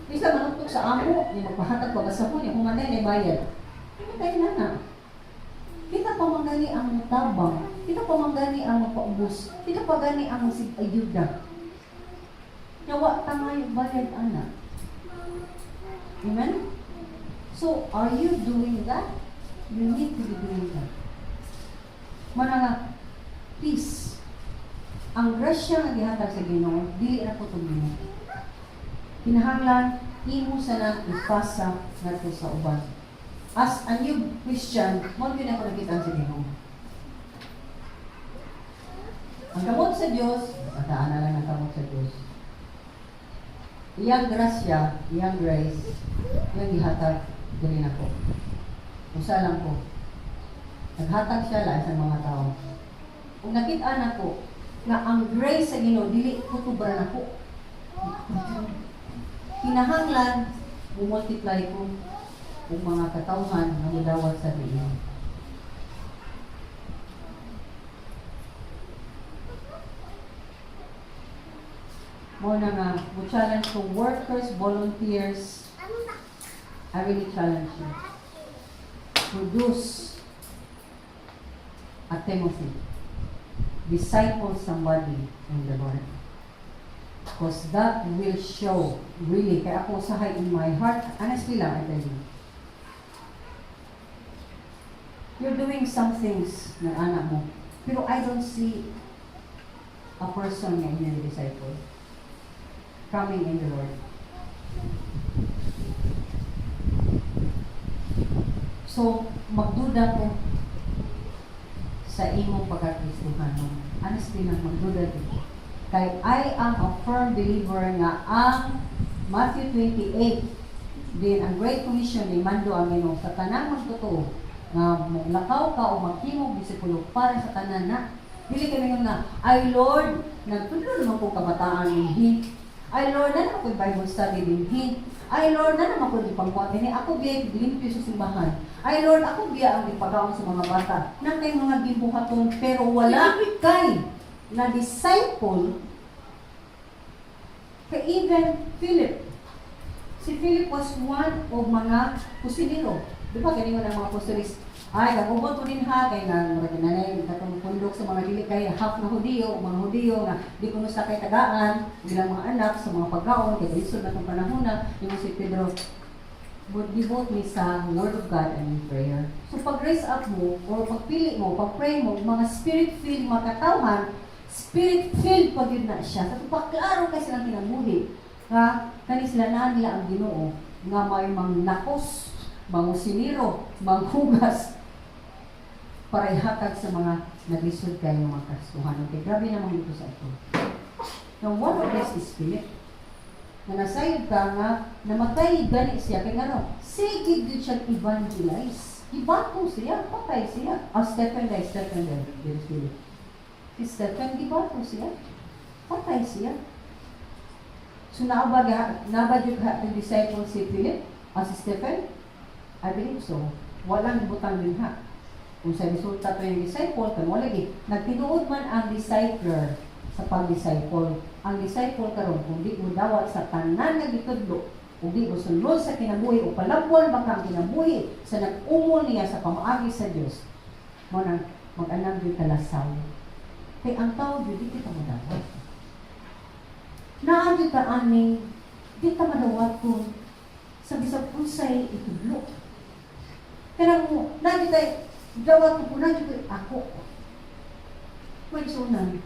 Bisa manuktok sa amo, ni magpahatag pa sa ni humanay na bayad. Ano tayo na na? Kita pa man gani ang mutabang, kita pa man gani ang magpaubos, kita pa gani ang ayuda. Nawa ta nga bayad ana. Amen? So, are you doing that? You need to be doing that. Mana nga, peace. Ang grasya nga gihatag sa Ginoo, dili na ko tumino. Kinahanglan imo sa nang ipasa ngadto sa uban. As a new Christian, mo gyud ako nakita sa Ginoo. Ang kamot sa Dios, pataan na lang ang kamot sa Dios. Iyang grasya, iyang grace, iyang gihatag diri nako. Usa lang ko. Naghatag siya lain sa mga tao. Ug nakita nako nga ang grace sa Ginoo dili kutubra nako. Kinahanglan mo-multiply ko ug mga katawhan nga modawat sa Ginoo. Mo na nga, mo challenge ko workers, volunteers. I really challenge you. Produce a Timothy. Disciple somebody in the Lord. Because that will show, really, kaya ako usahay in my heart, honestly lang, I tell you. You're doing some things ng anak mo, pero I don't see a person nga inyong disciple coming in the Lord. So, magduda ko sa imong pagkakristuhanon. Honestly lang, magduda ko. Kay I am a firm believer nga ang Matthew 28 din ang Great Commission ni mando ang Ginoo sa tanang magtotoo nga moglakaw ka o maghimog disipulo para sa tanan na dili kami nga, "Ay Lord, nagtudlo naman ko kabataan dinhi. Ay Lord, na naman ko Bible study dinhi. Ay Lord, na naman ko gipangkuha dinhi. Ako biya limpyo sa simbahan. Ay Lord, ako biya ang gipagaon sa mga bata." Na kay mga gibuhaton pero wala kay na disciple. Kay even Philip, si Philip was one of mga kusinero. Di ba kani ang mga apostolis? "Ay, gagubot ko din ha, kay nga murag nanay katong pundok sa mga dili kay half na Hudiyo, mga Hudiyo nga di kuno sa kay tagaan bilang mga anak sa mga pagkaon kay lisod na tong panahon na." Yung si Pedro would devote me sa Word of God and in prayer. So pag raise up mo or pagpili mo, pag pray mo, mga spirit-filled mga katawhan, spirit-filled pag yun na siya. Sa paklaro kay silang kinabuhi nga kani sila na nila ang Ginoo nga may mangnakos, mangusiniro, manghugas para ihatag sa mga naglisod kayo mga Kristohanon. Okay, grabe naman dito sa ito. Now, one of this is Philip. Na nasayod ka nga, namatay gani siya, kay ngano, sige gyud siya evangelize. Gibato siya, patay siya. Ah, Stephen dai, Stephen dai, dili Philip. Si Stephen, gibato siya. Patay siya. So naaba jud ha disciple si Philip, ah, si Stephen? I believe so. Walang butang din ha. Kung sa resulta to yung disciple, kan wala gi. Nagtinuod man ang discipler sa pag-disciple. Ang disciple karon kung di mo dawat sa tanan nga gitudlo, ug di mo sunod sa kinabuhi o palabwan baka ang kinabuhi sa nag-umol niya sa pamaagi sa Dios, mo nang mag-anang gyud kalasaw. Kay ang tao gyud di kita madawat. Naa gyud ta aning di ta madawat kung sa bisag unsay itudlo. Kanang mo, naa gyud tay dawat ko na gyud ako. May sunan.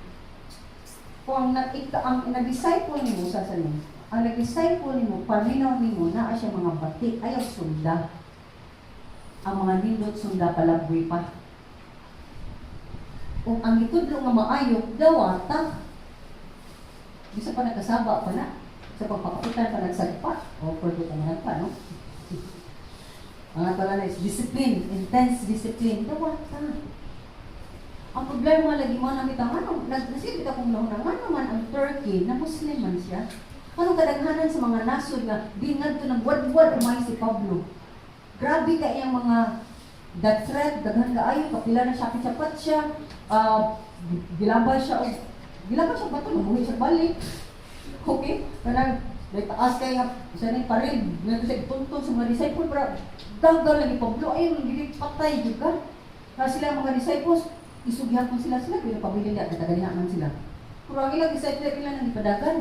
Kung ang na, ang nag-disciple nimo sa nimo, ang nag-disciple nimo, paminaw nimo, naa siya mga bati, ayaw sunda. Ang mga nindot sunda palabwi pa. Kung ang gitudlo nga maayo, dawata. Bisa pa nagkasaba pa na. Sa pagpapakitan pa nagsagpa. O, pwede pa managpa, no? Ang ato na is discipline, intense discipline. Dawata. Ang problema lagi mo nakita nga ano, nagnasilbi ka kung nauna nga naman ang Turkey na Muslim man siya. Anong kadaghanan sa mga nasod nga di ngadto ng buwad-buwad umay si Pablo. Grabe ka iyang mga death threat, daghan kaayo, kapila na siya kitsapat siya, gilabay siya bato, nabuhi siya balik. Okay? Kanang may taas kay nga sa ning paril, nga siya tuntun sa mga disciple pero dagal lagi Pablo ay gili patay jud ka. Na sila mga disciples, isugyahan ko sila sila pero pabilin na kataganiha man sila. Pero ang ilang disciple ila nang ipadagan.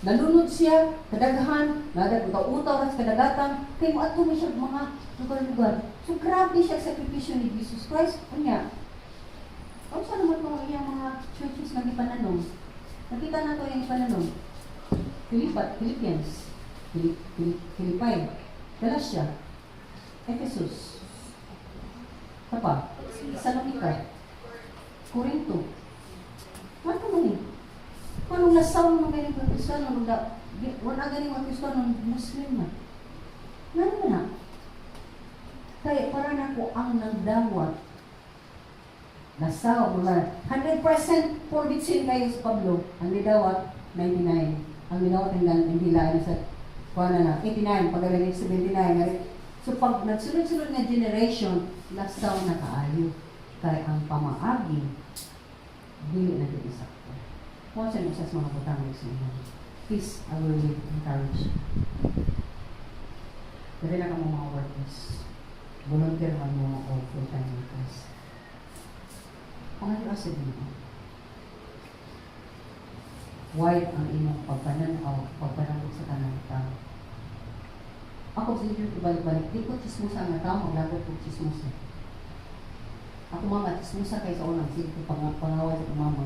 Nalunod siya, kadaghan, nadag utaw sa kadagatan, kay moadto man siya mga lugar-lugar. So grabe siya sakripisyo ni Jesus Christ. Unya, unsa naman to ang iyang mga churches nga gipananom? Nakita na to yung gipananom. Philippat, Philippians, Philip, Philip, Philippi, Galatia, Ephesus, pa, Salonica, Corinto. Ano man eh? Anong nasaw naman ganing mga Kristiyano? Nung da, wala ganing mga Kristiyano, Muslim na. Ngano man na? Kaya para na ko ang nagdawat nasaw, mga 100% conviction kayo sa Pablo. Ang nidawat, 99. Ang nidawat hanggang hindi lang sa kuha na lang, 89, pag galing 79. So pag nagsunod-sunod nga generation, lasaw na kaayo. Kay ang pamaagi, dili na gyud sakto. Kung sa sa mga butang sa inyo. Please, I will really encourage. Dali na kamo mga workers. Volunteer man mo o full-time workers. Pangayo sa Ginoo. Wide ang imong pagpananaw, pagpananaw sa tanang tao. Ako sa inyo balik-balik, di ko chismosa nga tao, maglagot ko chismosa. Ako mama, chismosa kay sa unang, sige ko pangaway sa mama.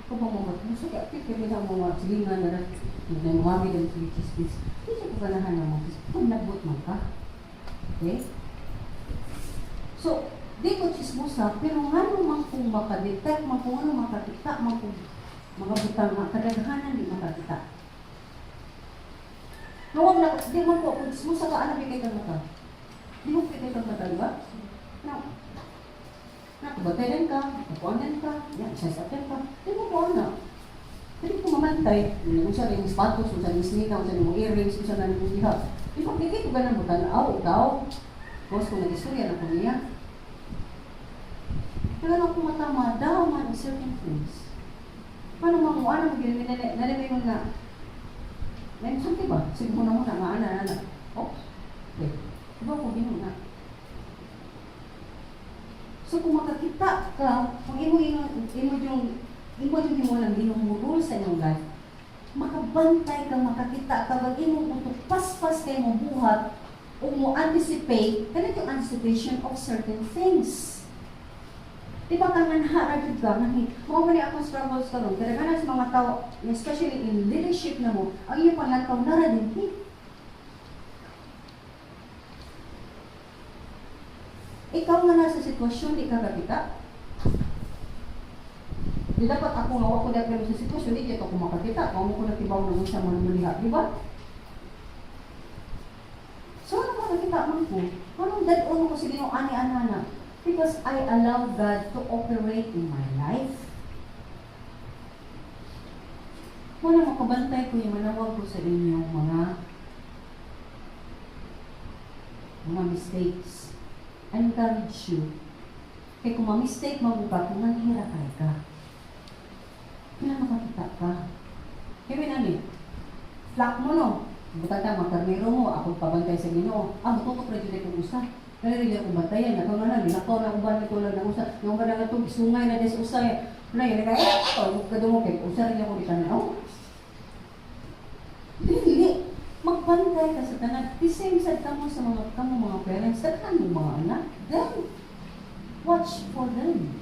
Kung mo gusto ka, kaya sa mga silingan na nagmuhabi ng sige chismis. Di siya kaganahan ng mga kung nagbot man ka. Okay? So, di ko chismosa, pero nga man kung makadetect, man kung ano makakita, man kung mga butang nga kadaghanan di makakita. Nawag na, di man ko, kung chismosa ka, ano kay kang mata? Di mo kay kang mata, di ba? Now, nakabatayan ka, nakuanan ka, yan, size up ka, di mo ko ana. Dili ko mamantay, unsa rin yung sapatos, unsa rin yung sneaker, unsa rin yung earrings, unsa na yung diha. Di ba, di ko ganang mo tanaw, ikaw. Boss, kung nag-istorya na ko niya. Kaya lang kung matama, daw man ang certain things. Paano mamuha na mag nalimay mo nga, Nandiyan ba? Sige mo na muna, nga ana, ana. Oh, okay. Diba ko ginoo na? So kung makakita ka, kung imo yung imo ng Ginoo rule sa inyong life, makabantay ka, makakita ka, wag imong utok paspas kay mo buhat, o mo anticipate, kanang yung anticipation of certain things. Di ba ka nga jud ka, nga mao man ni akong struggles karon, kadaghanan sa mga tao, especially in leadership na mo, ang iyong panlantaw nara din hi. Ikaw nga nasa sitwasyon, di ka kakita. Di dapat ako nga wa ko dahil sa sitwasyon, di kaya ako makakita. Mao mo ko nakibaw na unsa man mo diha, di ba? So ano ba nakita man ko? Anong dad-on ko sa Ginoo ani ana? Because I allow God to operate in my life. Wala makabantay ko yung manawag ko sa inyong mga mistakes. I encourage you. Kaya kung ma-mistake mo ka, kung nanghira kay ka, kailan makakita ka? Kaya nani, flock mo no, butang ta, magkarnero mo, ako pabantay sa Ginoo. Ah, mututok ra jud kong usa. Kaya rin akong bantayan, nakaw na lang, nilakaw na uban nito lang ng usa. Yung ba na itong sungay na des usay. Na yun, naka, eh, oh, kadungog kay usa rin ako ditanaw. Dili, magbantay ka sa tanan. The same sad kamo sa mga kamo mga parents, daghan mo mga anak. Then, watch for them.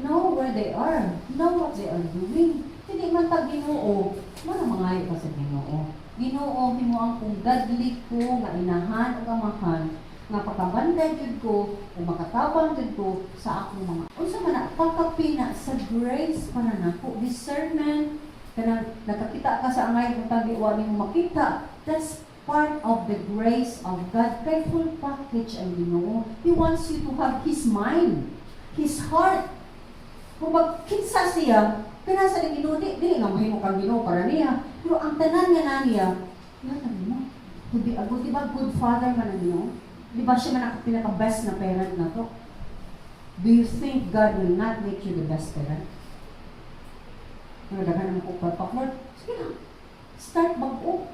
Know where they are. Know what they are doing. Hindi man ta Ginoo, mana mangayo ka sa Ginoo. Ginoo, himo ang kung godly ko nga inahan o amahan nga pakabantay jud ko o makatabang jud ko sa akong mga unsa man na pagkapina sa grace para nako, discernment, kanang nakakita ka sa angay kung tagi wa nimo makita. That's part of the grace of God, kay full package ang Ginoo. He wants you to have His mind, His heart. Kung kinsa siya pinasa ni Ginoo, di dili nga mahimo kang Ginoo para niya, pero ang tanan nga na niya ihatag mo to be a good, di ba, good father man ang Ginoo? Di ba siya man ang pinaka-best na parent na to? Do you think God will not make you the best parent? Pero daghan naman ko pagpa-Lord, sige lang. Start bag-o.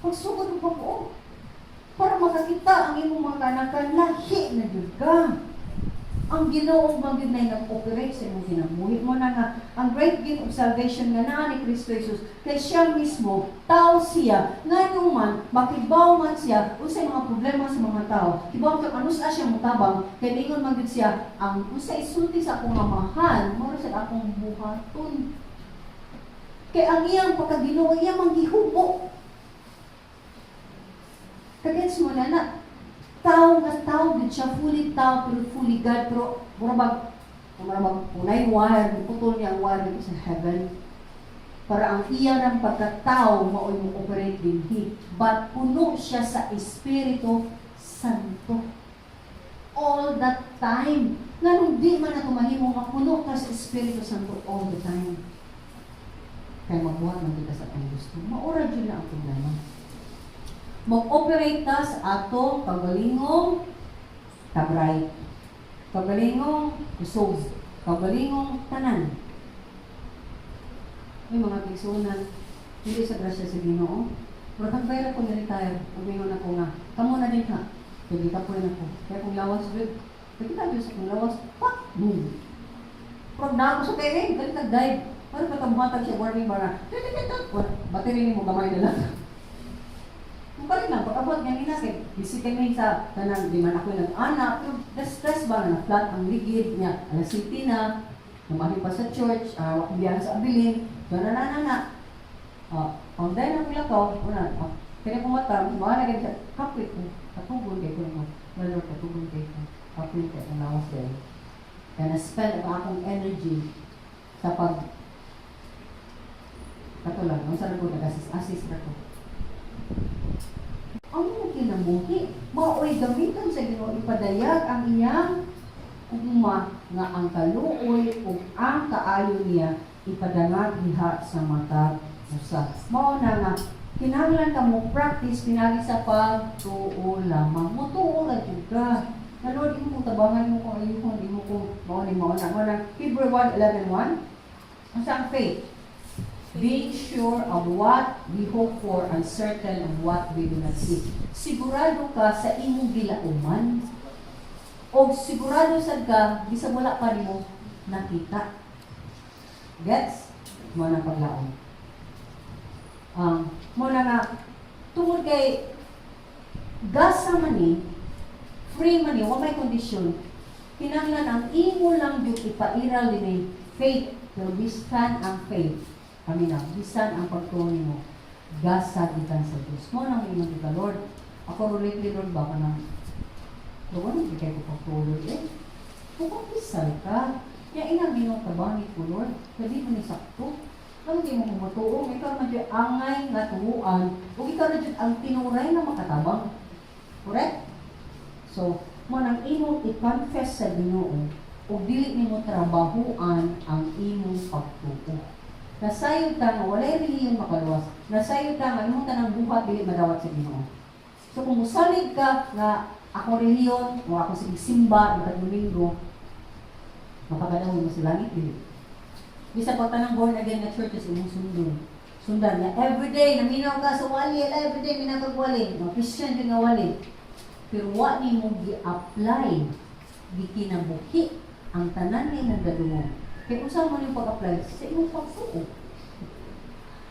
Pagsugod og bag-o. Para makakita ang imong mga kanakan, lahi na jud ka. Ang Ginoo man gyud na nag-operate sa imong kinabuhi mo na nga ang great gift of salvation nga naa ni Kristo Jesus, kay siya mismo tao siya, ngano man makibaw man siya unsay mga problema sa mga tao, kibaw kay anusa siya motabang, kay ningon man gyud siya, ang unsay isulti sa akong Amahan mao sa akong buhaton, kay ang iyang pagkaginoo iya man gihubo. Kagets mo na na tao nga tao gid siya, fully tao pero fully God, pero mura bag kunay wire, putol niya ang wire dito sa heaven para ang iya ng pagkatao mao'y mo operate dinhi, but puno siya sa Espiritu Santo all that time. Nganong di man nato mahimo nga puno ka sa Espiritu Santo all the time, kay magbuhat man kita sa atong gusto? Maura jud na ang problema. Mag-operate ta sa atong kaugalingong tabray, kaugalingong kusog, kaugalingong tanan. May mga kaigsuonan, hindi sa grasya sa Ginoo. Pero kag ko ni-retire, ug mingon ako nga, kamo na din ha. Kaya kapoy na ko. Kaya kung lawas, jud, nakita jud sa kong lawas, pak, boom. Pero na ako sa kay, dali nag-dive. Para pa kamuhatag siya warning bara. Tut, tut, tut, tut. Battery ni mo gamay na lang. Kung pa rin lang, pag-abot nga nila, kay busy kami sa tanang, di man ako nag-anak, pero the stress ba na flat ang ligid niya, alas 7 na. Lumahi pa sa church, akong biyahe sa abilin, so na na na na. Ang dahil akong lakaw, una, kaya kong mata, mga na ganyan, kapoy ko, katugon kay ko, no? Lord, katugon kay ko, kapoy kay ang lawas kay. Kaya na-spend ang akong energy sa pag kato lang, ang sarap ko, nag-assist-assist na ko. Ang imong kinabuhi, mao'y gamiton sa Ginoo ipadayag ang iyang gugma nga ang kaluoy ug ang kaayo niya ipadangag diha sa matag usa. Mao na nga kinahanglan ka mo practice pinagi sa pagtuo lamang. Motuo ra jud ka. Na Lord, imo kong tabangan mo kung ayuhon, imo ko mao ni mao na. Mao na Hebrew 1:11:1. Unsa ang faith? Being sure of what we hope for and certain of what we do not see. Sigurado ka sa imong gilauman. O sigurado sad ka, bisan wala pa nimo nakita. Gets? Mo na paglaom. Mo na nga, tungod kay gasa man ni, free man ni, wa may kondisyon, kinahanglan ang imo lang jud ipairal dinhi faith, pero bisan ang faith, kami na, bisan ang pagtuo nimo, gasa gikan sa Dios. Mo nang ingon ka, "Lord, ako lately, Lord, baka na, Lord, wala kay ko pagtuo, Lord, eh." Kung pisal ka, kaya inang Ginoo tabangi ko, Lord, kadi mo ni sakto. Kamo di mo kumutuo, ikaw man jud angay nga tuuan, ug ikaw na jud ang tinuray nga makatabang. Correct? So, mo nang imong i-confess sa Ginoo ug dili nimo trabahuan ang imong pagtuo. Nasayod ta nga walay relihiyon makaluwas. Nasayod ta nga imong tanang buhat dili madawat sa Ginoo. So kung musalig ka nga ako relihiyon o ako sige simba matag Domingo, makapadawon mo sa langit, dili. Bisa pa tanang born again nga churches imong sundon. Sundan nga everyday naminaw ka sa wali, ala everyday minaw kag wali. Mga Christian jud nga wali. Pero wa nimo gi-apply, gikinabuhi ang tanan nga ilang gadungog. Kay unsa man yung pag-apply sa imong pagtuo?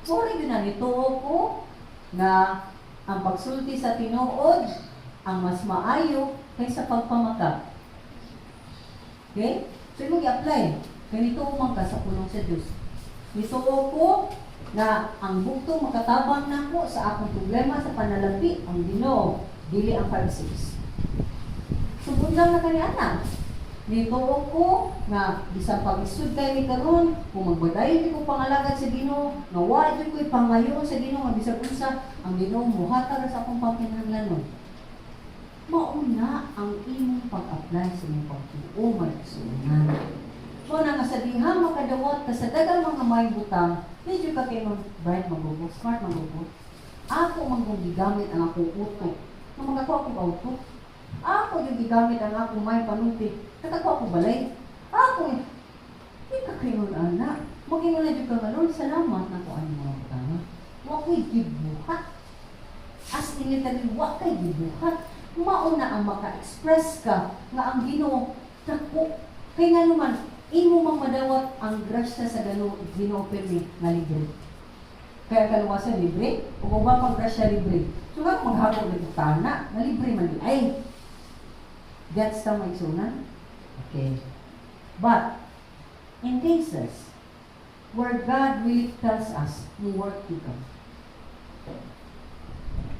Mura gyud na nituo ko nga ang pagsulti sa tinuod ang mas maayo kaysa pagpamaka. Okay? So imong i-apply. Kay nituo man ka sa pulong sa Dios. Nituo ko na ang bugtong makatabang nako sa akong problema sa panalapi ang Ginoo, dili ang 5-6. So bundang na kani ana. Nituo ko nga bisan pag-isud kay ni karon, kung magbadayon ko pangalagad sa Ginoo, nga wa jud ko'y pangayoon sa Ginoo nga bisag unsa, ang Ginoo mohatag sa akong pangkinahanglanon. Mauna ang imong pag-apply sa imong pagtuo, magsunan. Mo na nga sa diha makadawat ka sa daghang mga may butang, medyo ka kay mag bright magugo, smart magugo. Ako man kung gigamit ang akong utok. Nga makakuha akong auto. Ako yung gigamit ang akong may panulti. Nakakuha ko balay. Ako, di ka kayo ana. Maging na jud ka nga, "Lord, salamat na ko ang mga butang. Wa ko'y gibuhat." As in literally, wa kay gibuhat. Mauna ang maka-express ka nga ang Ginoo dako. Kay nga naman, imo mang madawat ang grasya sa Ginoo pirmi nga libre. Kaya kaluwasan libre, ug uban pang grasya libre. So nga maghapon ng tana, nga libre man di ay. Gets ta, mga igsuonan? Okay. But, in cases where God really tells us, "Mo work ka,"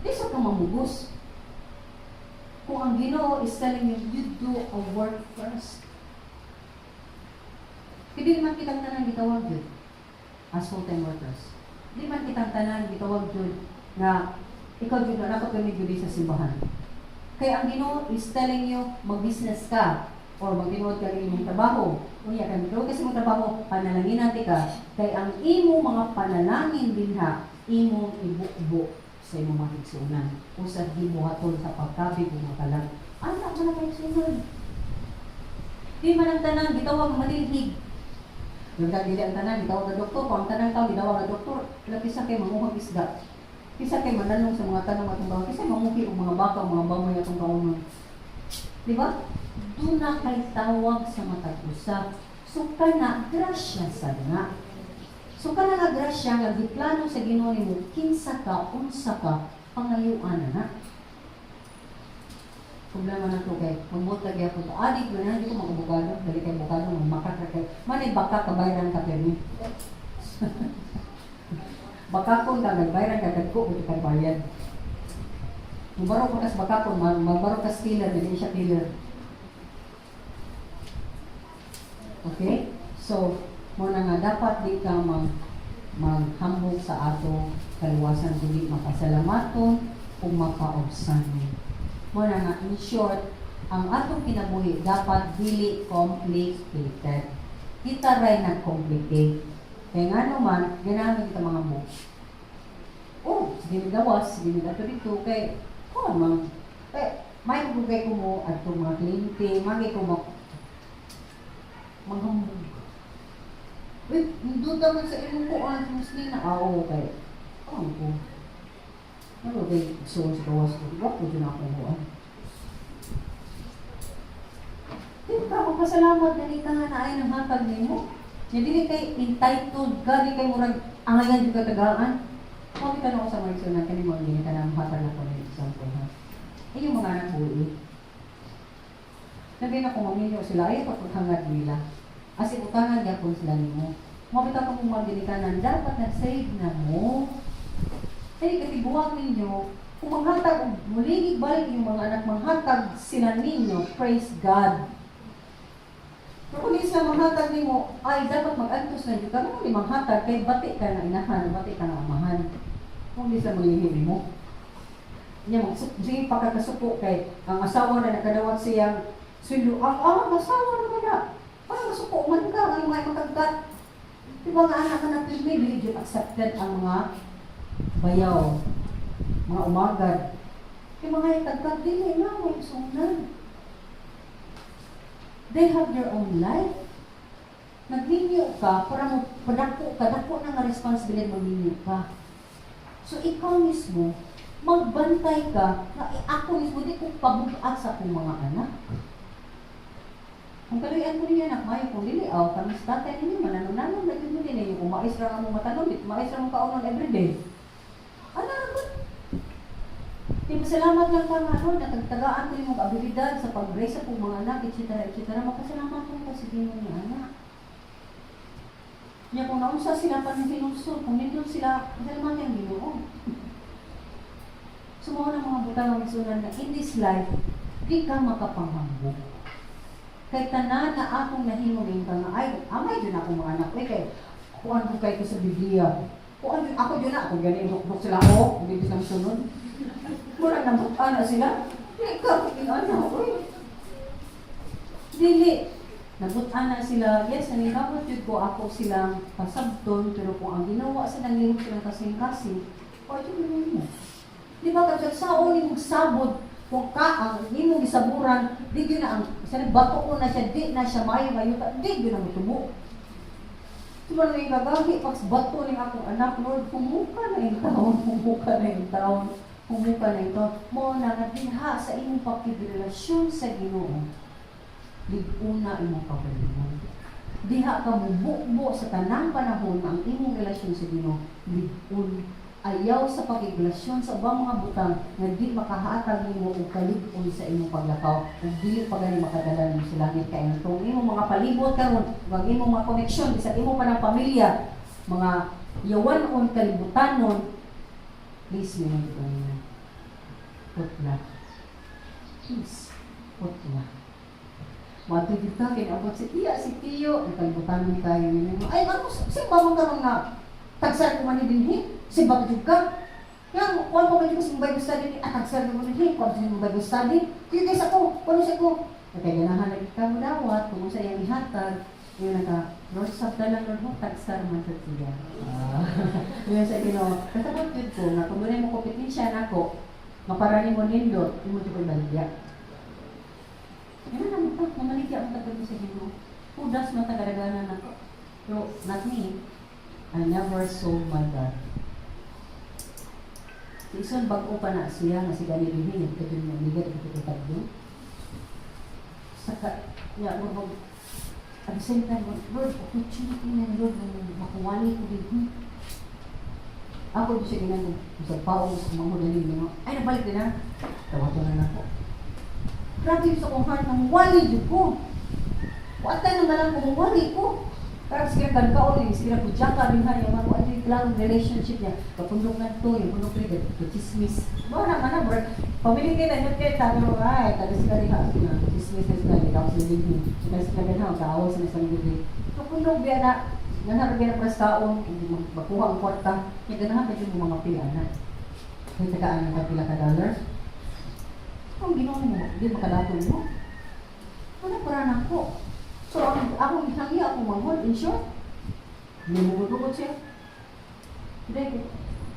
di sa ka mamugos. Kung ang Ginoo is telling you, you do a work first. Hindi man kitang tanan gitawag jud as full-time workers. Hindi man kitang tanan gitawag jud na ikaw jud na nakapamig jud sa simbahan. Kaya ang Ginoo is telling you, mag-business ka or magtinuod ka ng imong trabaho. Unya kay magtinuod ka sa imong trabaho, panalangin natin ka. Kay ang imong mga panalangin dinha, imong ibubo sa imong mga igsuonan o sa gibuhaton sa pagkabig o mga kalag. Ana man ang igsuonan. Di man ang tanan gitawag manilhig. Yung dili ang tanan gitawag nga doktor, kung ang tanan tao gitawag nga doktor, wala kisa kay manguhag isda. Kisa kay manalong sa mga tanong atong kaon, kisa manguhi og mga baka, mga bamoy atong kaunon. Di ba? Duna kay tawag sa matag usa. So kana grasya sa nga. So kana nga grasya nga giplano sa Ginoo nimo kinsa ka, unsa ka, pangayuan na na. Problema na to kay magbutag gyapon to. Adik man na, di ko mag-abogado. Dali kay abogado, makaka kay. Manay baka kabayran ka permi. Bakakon ka, nagbayran ka, dagko, ito kay bayad. Mubaro ko kas bakakon, mabaro kas killer, dili siya killer. Okay? So, mo na nga dapat di ka maghambog sa atong kaluwasan kundi makasalamaton ug makaobsan. Mo na nga, in short, ang atong kinabuhi dapat dili complicated. Kita ray nag-complicate. Kaya nga naman, ganahan kita mga mo. Oh, sige ni gawas, sige ni ato dito kay oh man. Eh, may bugay ko mo adto mga kliyente, magay ko mo manghambog. Uy, duda man sa imong kuan, Muslina. Ah, oo, kay. Oh, ko. Ano kay so sa gawas ko? Wa ko dyan ako kuan. Di ka magpasalamat dali ka nga naay ng hatag nimo. Nya dili kay entitled ka, di kay murag angayan jud ka tagaan. Kung kita ko sa mga igsoon kani mo gini ka hatag na ko ng example ha. Inyong mga anak buhi. Sabi na kung maminyo sila, ay paghangad nila. As in, utangan gyapon sila nimo. Mabita ka mong maginikanan, dapat nag-save na mo. Ay, katiguang ninyo, kung manghatag, og muligig balik yung mga anak, manghatag sila ninyo, praise God. Pero kung di sila manghatag nimo, ay dapat mag-antos na jud ka. Ano ni manghatag, kay bati ka na inahan, bati ka na amahan. Kung di sila manglihi nimo. Nya sige pakakasuko kay ang asawa na nakadawat siyang sweldo, ang asawa na ba na? Parang masuko man ka, ang mga makagkat. Di ba nga anak ka na pirmi, dili jud accepted ang mga bayaw, mga umagad. Kay mga itagkag, dili na, may sunan. They have their own life. Nagminyo ka para mo padako ka, dako na nga responsibilidad magminyo ka. So ikaw mismo, magbantay ka na eh, ako mismo di ko pabugat sa akong mga anak. Kung kaluyan ko niya anak, mayo kung dili aw kami sa tatay ninyo mananong-nanon na jud mo din eh, kung mais ra nga mo matanom, di mais ra mo kaunon everyday. Ano ra gud? Di pasalamat lang ka nga Lord, natagtagaan ko imong abilidad sa pag-raise sa akong mga anak, etc. etc. Makasalamat ko ka sa Ginoo nga anak. Nya kung naunsa sila pa ng hinulsol, kung nindot sila, pasalamat ang Ginoo. So mao na mga butang ang igsunan na in this life, di ka makapanghambog. Kay tanan na akong nahimo ngayon ka nga, ay, amay jud akong mga anak, uy, kay, kuan ko kay ko sa Biblia. Kuan jud ako jud na, ako gani rukbok sila ako, hindi sila sunod. Mura na na sila. Di ka, ana, uy. Dili. Nabutan na sila, yes, naningkamot jud ko ako silang pasabton, pero kung ang ginawa sa nanglihok silang kasing-kasing, o jud mo. Di ba kapag sa ni mong sabod, kung ka ang imong gisaburan, di gyud na ang sa bato ko na siya, di na siya maayo ngayon, di gyud na motubo. Di ba nang gagagi pag bato ning akong anak, Lord, humuka na yung taon, humuka na yung taon, humuka na yung taon. Mo na nga diha sa imong pakigrelasyon sa Ginoo, lig-una imong kaugalingon. Diha ka mubukbo sa tanang panahon ang imong relasyon sa Ginoo, lig-un. Ayaw sa pakigrelasyon sa ubang mga butang nga di makahatag nimo og kalig-on sa imong paglakaw ug dili pa gani makadala nimo sa langit kay ang tong imong mga palibot karon ug ang imong mga koneksyon bisan imo pa ng pamilya mga yawan-on kalibutanon, please mingon ko niya, putla, please, putla. Moadto gyud ka kay abot si tiya, si tiyo, nakalibutanon tayo ninyo. Ay, ano, simba man karon nga tagsar ko man ni dinhi, simba jud ka. Yang kuan pa man jud sa Bible study ni, ah, tagsar ko man dinhi, kuan sa Bible study. Kaya kaysa ko, kuan sa ko. Kay ganahan lagi ka mo dawat, kung sa iyang ihatag, yun naka, Lord, sabta lang Lord mo, tagsar man sa siya. Ah, yun sa Ginoo. Kasabot jud ko nga kung dunay mo kompetensya nako, maparani mo nindot, imo jud ko ibaligya. Yan na naman ta, mamaligya ang tagal sa Ginoo. Hudas man tagaraganan nako. Pero not me. I never sold my God. Si Ison bag-o pa na siya nga si gani dinhi nagkadto mo amiga dito ko tagdo. Saka ya mo bag at the same time, Lord, opportunity na ni Lord na makuwali ko dinhi. Ako di siya ginang sa paong sa mga dali mo. Ay, nabalik din na. Tawato na nako. Grabe sa akong heart na wali jud ko. Wala na lang kung wali ko. Parang sige kan kaon eh, sige ko jaka din ha, yung mga ano yung klarong relationship niya. Kapundok na to, yung pundok rin, to chismis. Mo na man na, bro. Pamilya kayo na, kayo tayo, ay, tayo sila rin ha, sila, chismis na sila, ikaw sila din. Sila sila din ha, kaaway sila sa din. Kapundok biya na, nanarap biya na pras kaon, makuha ang kwarta, kaya ganahan pa yung mga pila na. Kaya tagaan ng pila ka dollar. Ang ginawa mo, hindi makalaton mo. Ano para na ako? So, ang akong gihangya akong manghod, in short, namugod-ugod siya. Hindi,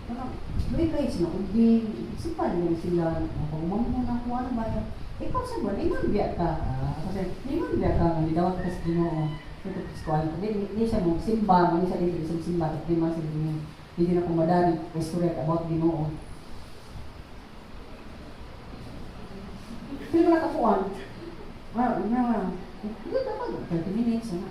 ano, luwi kayo sila, ubing, simpal lang sila, pagumamon ako, ano ba yan? Ikaw sa ba, ingon biya ka, ah, kasi ingon biya ka, nga nidawat ka sa Ginoo. Ito, eskwela ko. Di, di siya mo simba, mali siya dito, isang simba, tapos di man sila Ginoo. Hindi na kumadari, istorya about Ginoo. Pero nakakuan. Well, hindi dapat 30 minutes, ano.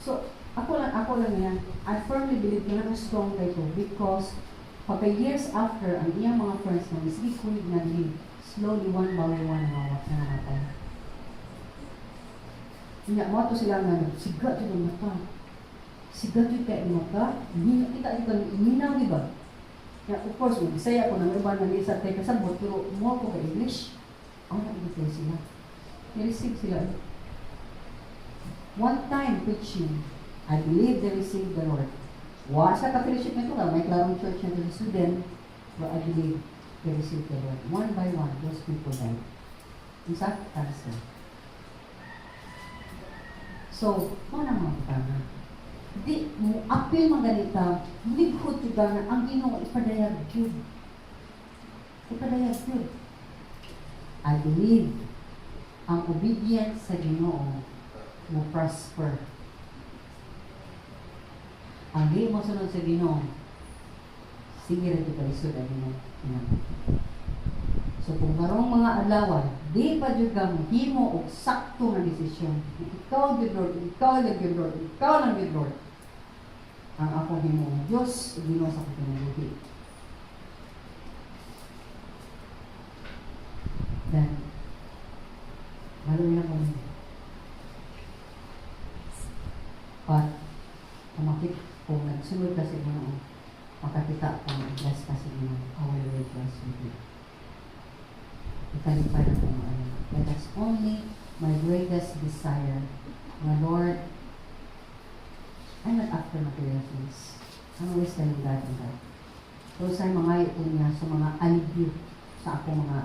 So, ako lang yan. I firmly believe na naka-strong kay ko because pagka years after, ang iyang mga friends na misgi kulig na din, slowly one by one nawat na namatay. Nya mo to sila nga siga jud ang mata. Siga jud kay ang mata, hindi kita jud kang iminaw, di ba? Ya, of course, kung Bisaya ko nang iba nang isa kay kasabot, pero mo ko kay English. Ang na sila. Ni-receive sila. One time preaching, I believe they received the Lord. Wa sa ka-fellowship nito ka, may klarong church na sa Sweden, but I believe they received the Lord. One by one, those people died. Isa, cancer. So, mo na mga butanga. Di mo apil man ganita, lighot jud na ang Ginoo ipadayag jud. Ipadayag jud. I believe ang obedience sa Ginoo mo prosper. Ang di mo sunod sa Ginoo, sige ra jud kalisod ang imong kinabuhi. So kung karong mga adlaw, di pa jud ka mohimo og sakto nga desisyon. Ikaw jud Lord, ikaw lang jud Lord, ikaw lang jud Lord. Ang akong himo Diyos ug Ginoo sa akong kinabuhi. Then, lalo na kung but kung makit kung nagsunod ka sa Ginoo, makakita ka, bless ka sa Ginoo, I will rejoice with you. Ikalipay na kung ano. But that's only my greatest desire. My Lord, I'm not after material things. I'm always telling God and God. So sa mga ito niya, sa mga alibyo sa akong mga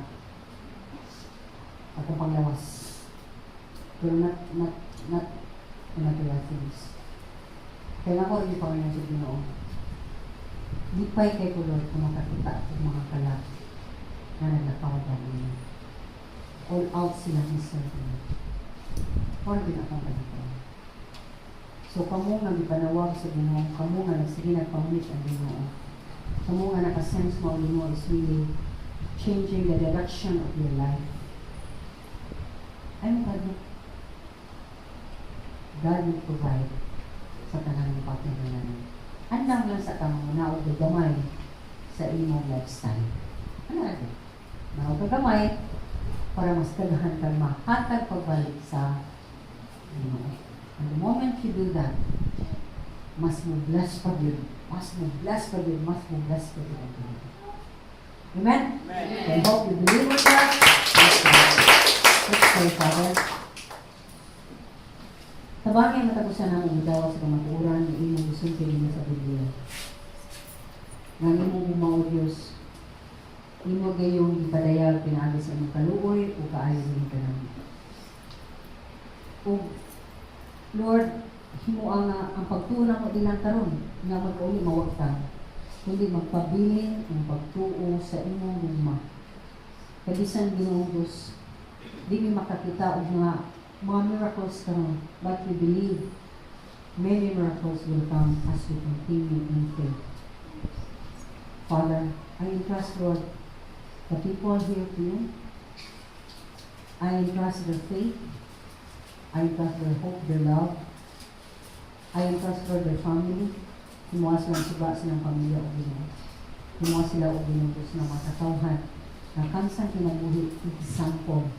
akong panglawas. Pero not the material things. Kaya ako rin Panginoon sa Ginoo. Lipay kay ko, Lord, kung makakita og mga kalag na naglakaw dahil. All out sila ni serve mo. Or din akong kalakaw. So kamo nga gipanawag sa Ginoo, kamo nga nagsige nagpamit ang Ginoo. Kamo nga nakasense mo ang Ginoo is really changing the direction of your life. Ay mo God, God will provide sa tanan ng pagkailangan. Andam lang sa kamong naog gamay sa imong lifestyle. Ano na? Naog gamay para mas daghan kang mahatag pagbalik sa Ginoo. And the moment you do that, mas mo bless pa yun. Mas mo bless pa yun. Mas mo bless pa yun ang Ginoo. Amen? Amen. I hope you believe in that. Let's pray. Let's pray, Father. Tabangin ang katapusan namin gidawat sa kamatuoran nga imong gisulti dinhi sa Biblia. Nga ang imong gugma o Diyos, imo gayong gipadayag pinaagi sa imong kaluoy o kaayo dinhi kanamo. Ug Lord, himoa nga ang pagtuo namo di lang karon nga magkauli mawagtang, kundi magpabilin ang pagtuo sa imong gugma. Kay bisan, Ginoong Diyos, di mi makakita og mga miracles karon, but we believe many miracles will come as we continue in faith. Father, I entrust, Lord, the people here to you. I entrust their faith. I entrust their hope, their love. I entrust, Lord, their family. Himuha silang suba silang pamilya o Ginoo. Himuha sila o Ginoo Diyos na makatawhan. Nga kansang kinabuhi example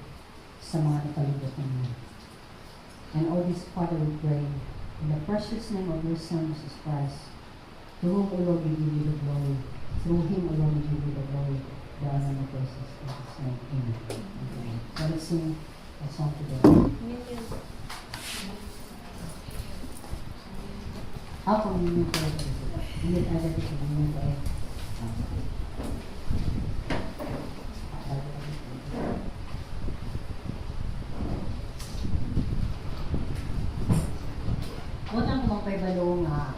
sa mga napalibot ninyo. And all this, Father, we pray in the precious name of your Son, Jesus Christ, to whom, O Lord, we give you the glory. Through him, O Lord, we give you the glory, the honor, and the praises. In Jesus' name, amen. Amen. So let's sing a song together. Minion. How communion ko? Hindi ada di communion ko eh. Wala ko magpaibalo nga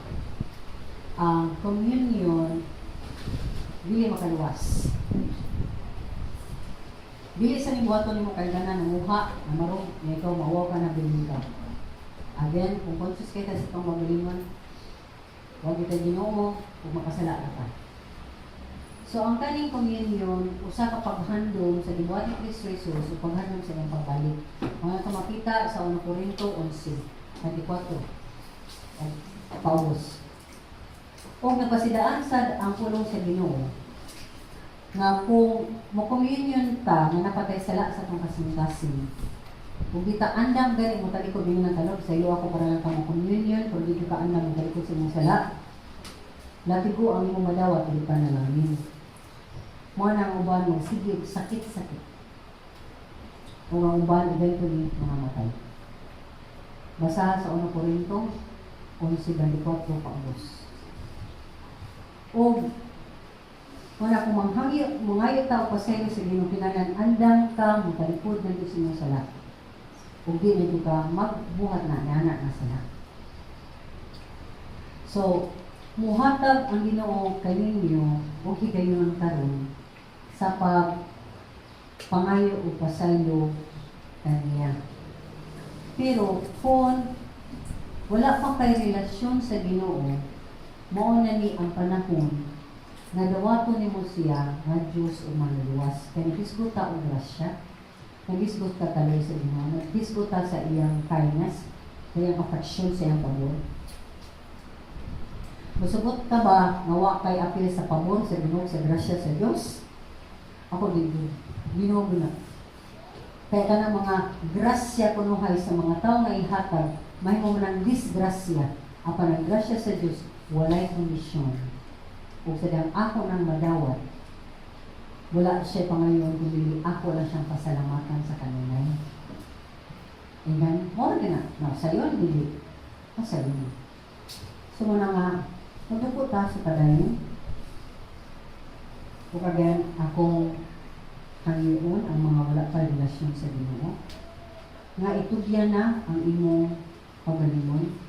ang communion dili makaluwas. Dili sa nibuhaton nimo kay ganan nanguha, namarog, nga ikaw mauwaw ka na bilin ka. Again, kung conscious kay ta sa itong magalingon, wag kita Ginoo ug makasala na ka. So ang kaning communion usa ka paghandom sa gibuhat ni Kristo Jesus ug paghandom sa iyang pagbalik. Mga ito makita sa 1 Corinto 11:24 og paubos. Og nagpasidaan sad ang pulong sa Ginoo nga kung mo communion ta nga napatay sala sa atong kasing-kasing, kung di ta andam gani mo talikod ninyo ng talog sa iyo, ako para lang ka mo communion, kung di ka andam mo talikod sa imong sala, latigo ang imong madawat, dili pa nalamin mo na ang uban mo sige og sakit-sakit ug ang uban eventually mangamatay. Basaha sa 1 Corinto 11:24 paubos. Og wala kung manghangyo, mangayo ta og pasaylo sa Ginoo, kinahanglan andam ka mo talikod na sa imong sala. Ug di na ka magbuhat na niana nga sala. So, muhatag ang Ginoo kaninyo og higayon karon sa pag pangayo og pasaylo kaniya. Pero kung wala pa kay relasyon sa Ginoo, mao na ni ang panahon nga dawaton nimo siya nga Diyos o manluluwas. Kay naghisgot ta og grasya, naghisgot ta kaloy sa Ginoo, naghisgot ta sa iyang kindness, sa iyang affection, sa iyang pabor. Musugot ka ba nga wa kay apil sa pabor sa Ginoo, sa grasya sa Dios? Ako di Ginoo na. Kaya kanang mga grasya kunuhay sa mga tao nga ihatag, mahimo man ang disgrasya. Apan ang grasya sa Dios walay kondisyon. Ug sa dihang ako nang madawat, wala siya pangayon kundi ako lang siyang pasalamatan sa kanunay. Amen? Mao ra na. No, sayon dili. Sayon. So muna nga, magduko ta sa padayon. Ug again, akong hangyoon ang mga wala pa relasyon sa Ginoo nga itugyan na ang imong pagalingon.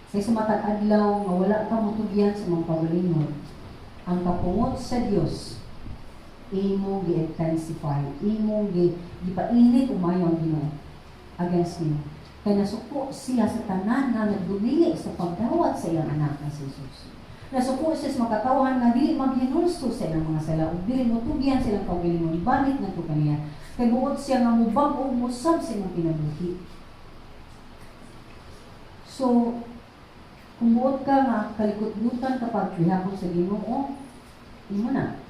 Kay sa matag adlaw nga wala ka motugyan sa imong pagalingon, ang kapungot sa Dios imo gi-intensify, imo gi gipainit umayo ang Ginoo against nimo. Kay nasuko siya sa tanan nga nagdumili sa pagdawat sa iyang anak na si Jesus. Nasuko siya sa makatawhan nga dili maghinulso sa ilang mga sala ug dili motugyan silang kaugalingon balik ngadto kaniya. Kay buot siya nga mobag-o mosab sa imong kinabuhi. So, kung buot ka nga kalikot-butan kapag gihapon sa Ginoo, imo na.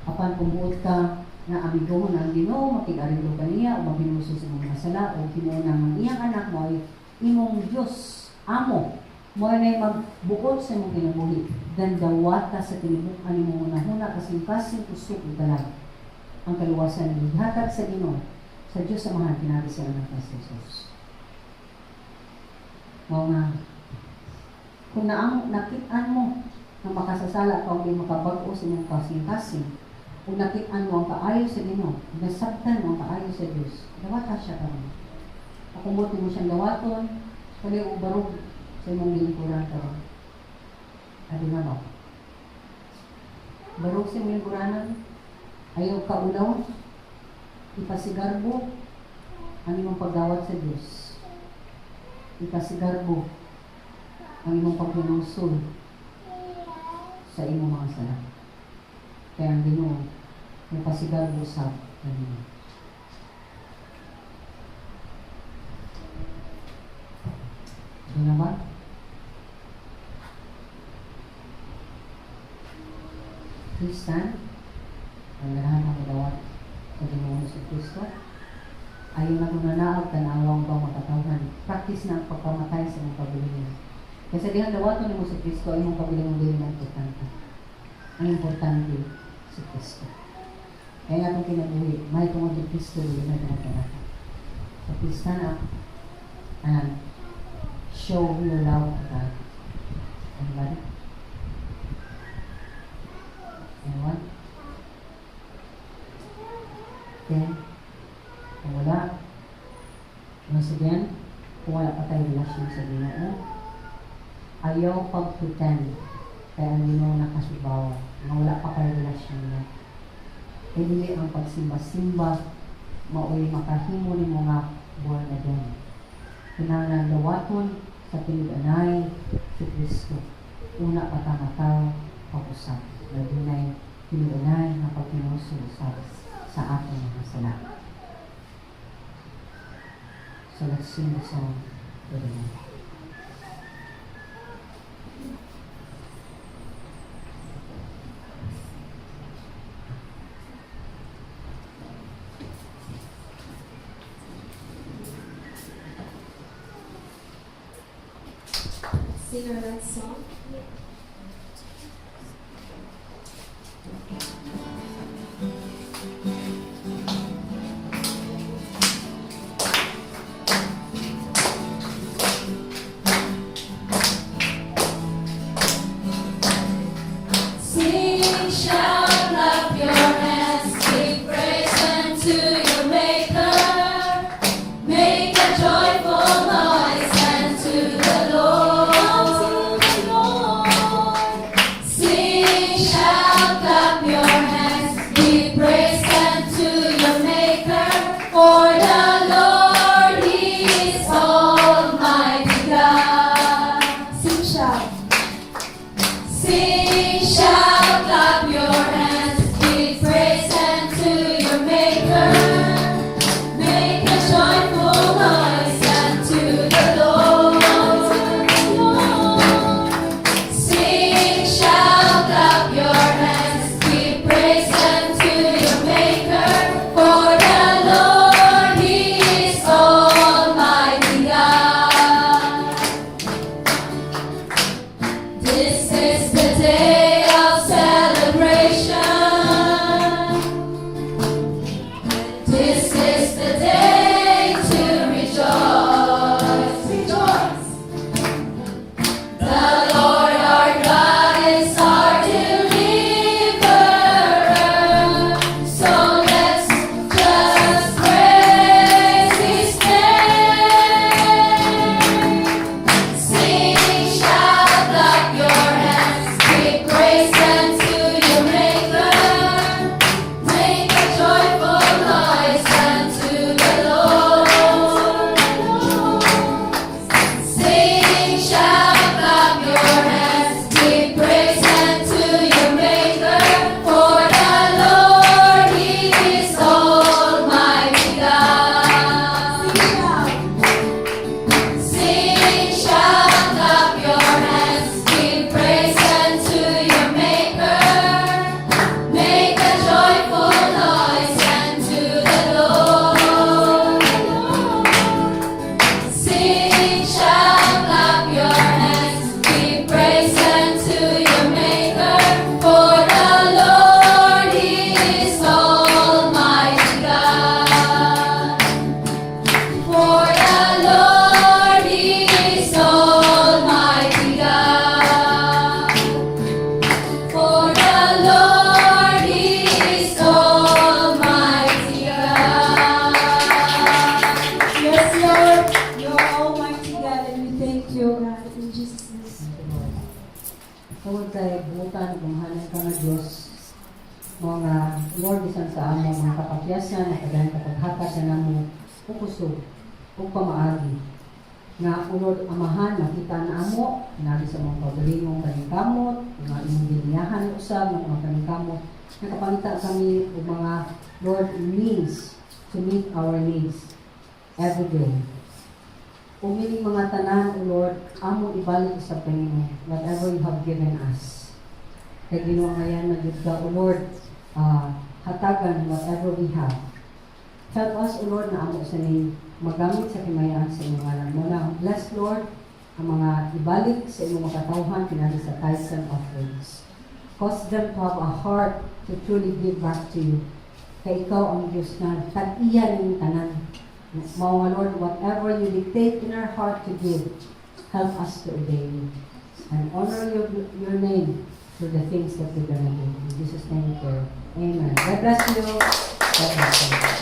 Apan kung buot ka nga amigohon ang Ginoo, makig-areglo kaniya o maghinulsol sa imong mga sala o himuon ang iyang anak mo ay imong Dios amo, mo na magbuot sa imong kinabuhi, dandawata sa tinibuk-an imong hunahuna, kasing-kasing, kusog ug kalag ang kaluwasan nga gihatag sa Ginoo, sa Dios Amahan, pinaagi sa anak na si Jesus. Mao nga kung naang nakit-an mo nga makasasala ka ug di makabag-o sa imong kasing-kasing, ug nakit-an mo ang kaayo sa Ginoo, nasabtan mo ang kaayo sa Dios, dawata siya karon. Kung buot mo siyang dawaton, kali og barog sa imong lingkuran karon. Adi na ba? Barog sa imong lingkuranan, ayaw kaulaw, ipasigarbo ang imong pagdawat sa Dios. Ipasigarbo ang imong paghinulsol sa imong mga sala. Kaya ang Ginoo mopasigarbo sa kanimo. Di na ba? Please stand. Ang ganahan ang dawat sa Ginoo sa Kristo. Ayaw na kung nanaag, tanawang bang makatawhan. Practice na ang pagpamatay sa imong kaugalingon. Kasi dihang dawaton nimo si Kristo, ang imong kaugalingon dili na importante. Ang importante, si Kristo. Kaya nga itong kinabuhi, may tungod ni Kristo, dili na tungod kanako. So please stand up and show your love to God. Anybody? Anyone? Okay. Kung wala, once again, kung wala pa tayo relasyon sa Ginoo, ayaw pag-pretend kay ang Ginoo nakasubaw nga wala pa kayo relasyon niya. Kay dili ang pagsimba-simba maoy makahimo nimo nga born again. Kinahanglan dawaton sa tinud-anay si Kristo. Una pa ta mataw pag-usab. Na dunay tinud-anay nga paghinulsol usab sa atong mga sala. So let's sing the song to the Lord. Sing our last song. Sing, shout, clap your hands, give praise unto your Maker. Make a joyful noise unto the Lord. Sing, shout, clap your hands, give praise unto your Maker. For the Lord is Almighty God. Sing, shout. Sing, shout, clap your hands, give praise unto your Maker. Make a joyful noise unto the Lord. Sing, shout, clap your hands, give praise unto your Maker. For the Lord, He is Almighty God. This is the day of celebration. This is the day to rejoice. Rejoice. The Lord our God is our deliverer. So let's just praise His name. Sing, shout, clap your hands, give praise unto your Maker. Make a joyful noise unto the Lord. Sing, shout, clap your hands, give praise unto your Maker. For the Lord, He is Almighty God. Sing, shout, clap your hands, give praise unto your Maker. Make a joyful noise unto the Lord. Sing, shout, clap your hands, give praise unto your Maker. For the Lord, He is Almighty God. For the Lord, He is Almighty God. For the Lord, He is Almighty God. Yes, Lord, you are Almighty God, and we thank you, God, in Jesus' name. Thank you, Lord. Tungod kay buotan gamhanan ka nga Diyos, mga Lord, bisan sa among mga kapakyasan, nakadayon ka paghatag na namo og kusog ug pamaagi nga, O Lord Amahan, makita na amo pinaagi sa mga kaugalingong paningkamot nga imong giniyahan usab ng mga paningkamot, nakapangita kami og mga, Lord, means to meet our needs every day. Ug mining mga tanan, O Lord, amo ibalik sa Panginoon whatever you have given us. Kay Ginoo, ngayon na jud ka, O Lord, hatagan whatever we have. Help us, O Lord, na amo sa ning magamit sa himayaan sa imong ngalan. Mao na, bless, Lord, ang mga ibalik sa imong mga katawhan pinaagi sa tithes and offerings. Cause them to have a heart to truly give back to you. Kay ikaw ang Diyos na tag-iya ning tanan. Mao nga, Lord, whatever you dictate in our heart to give, help us to obey you and honor your name through the things that we're gonna do. In Jesus' name we pray. Amen. God bless you. God bless you.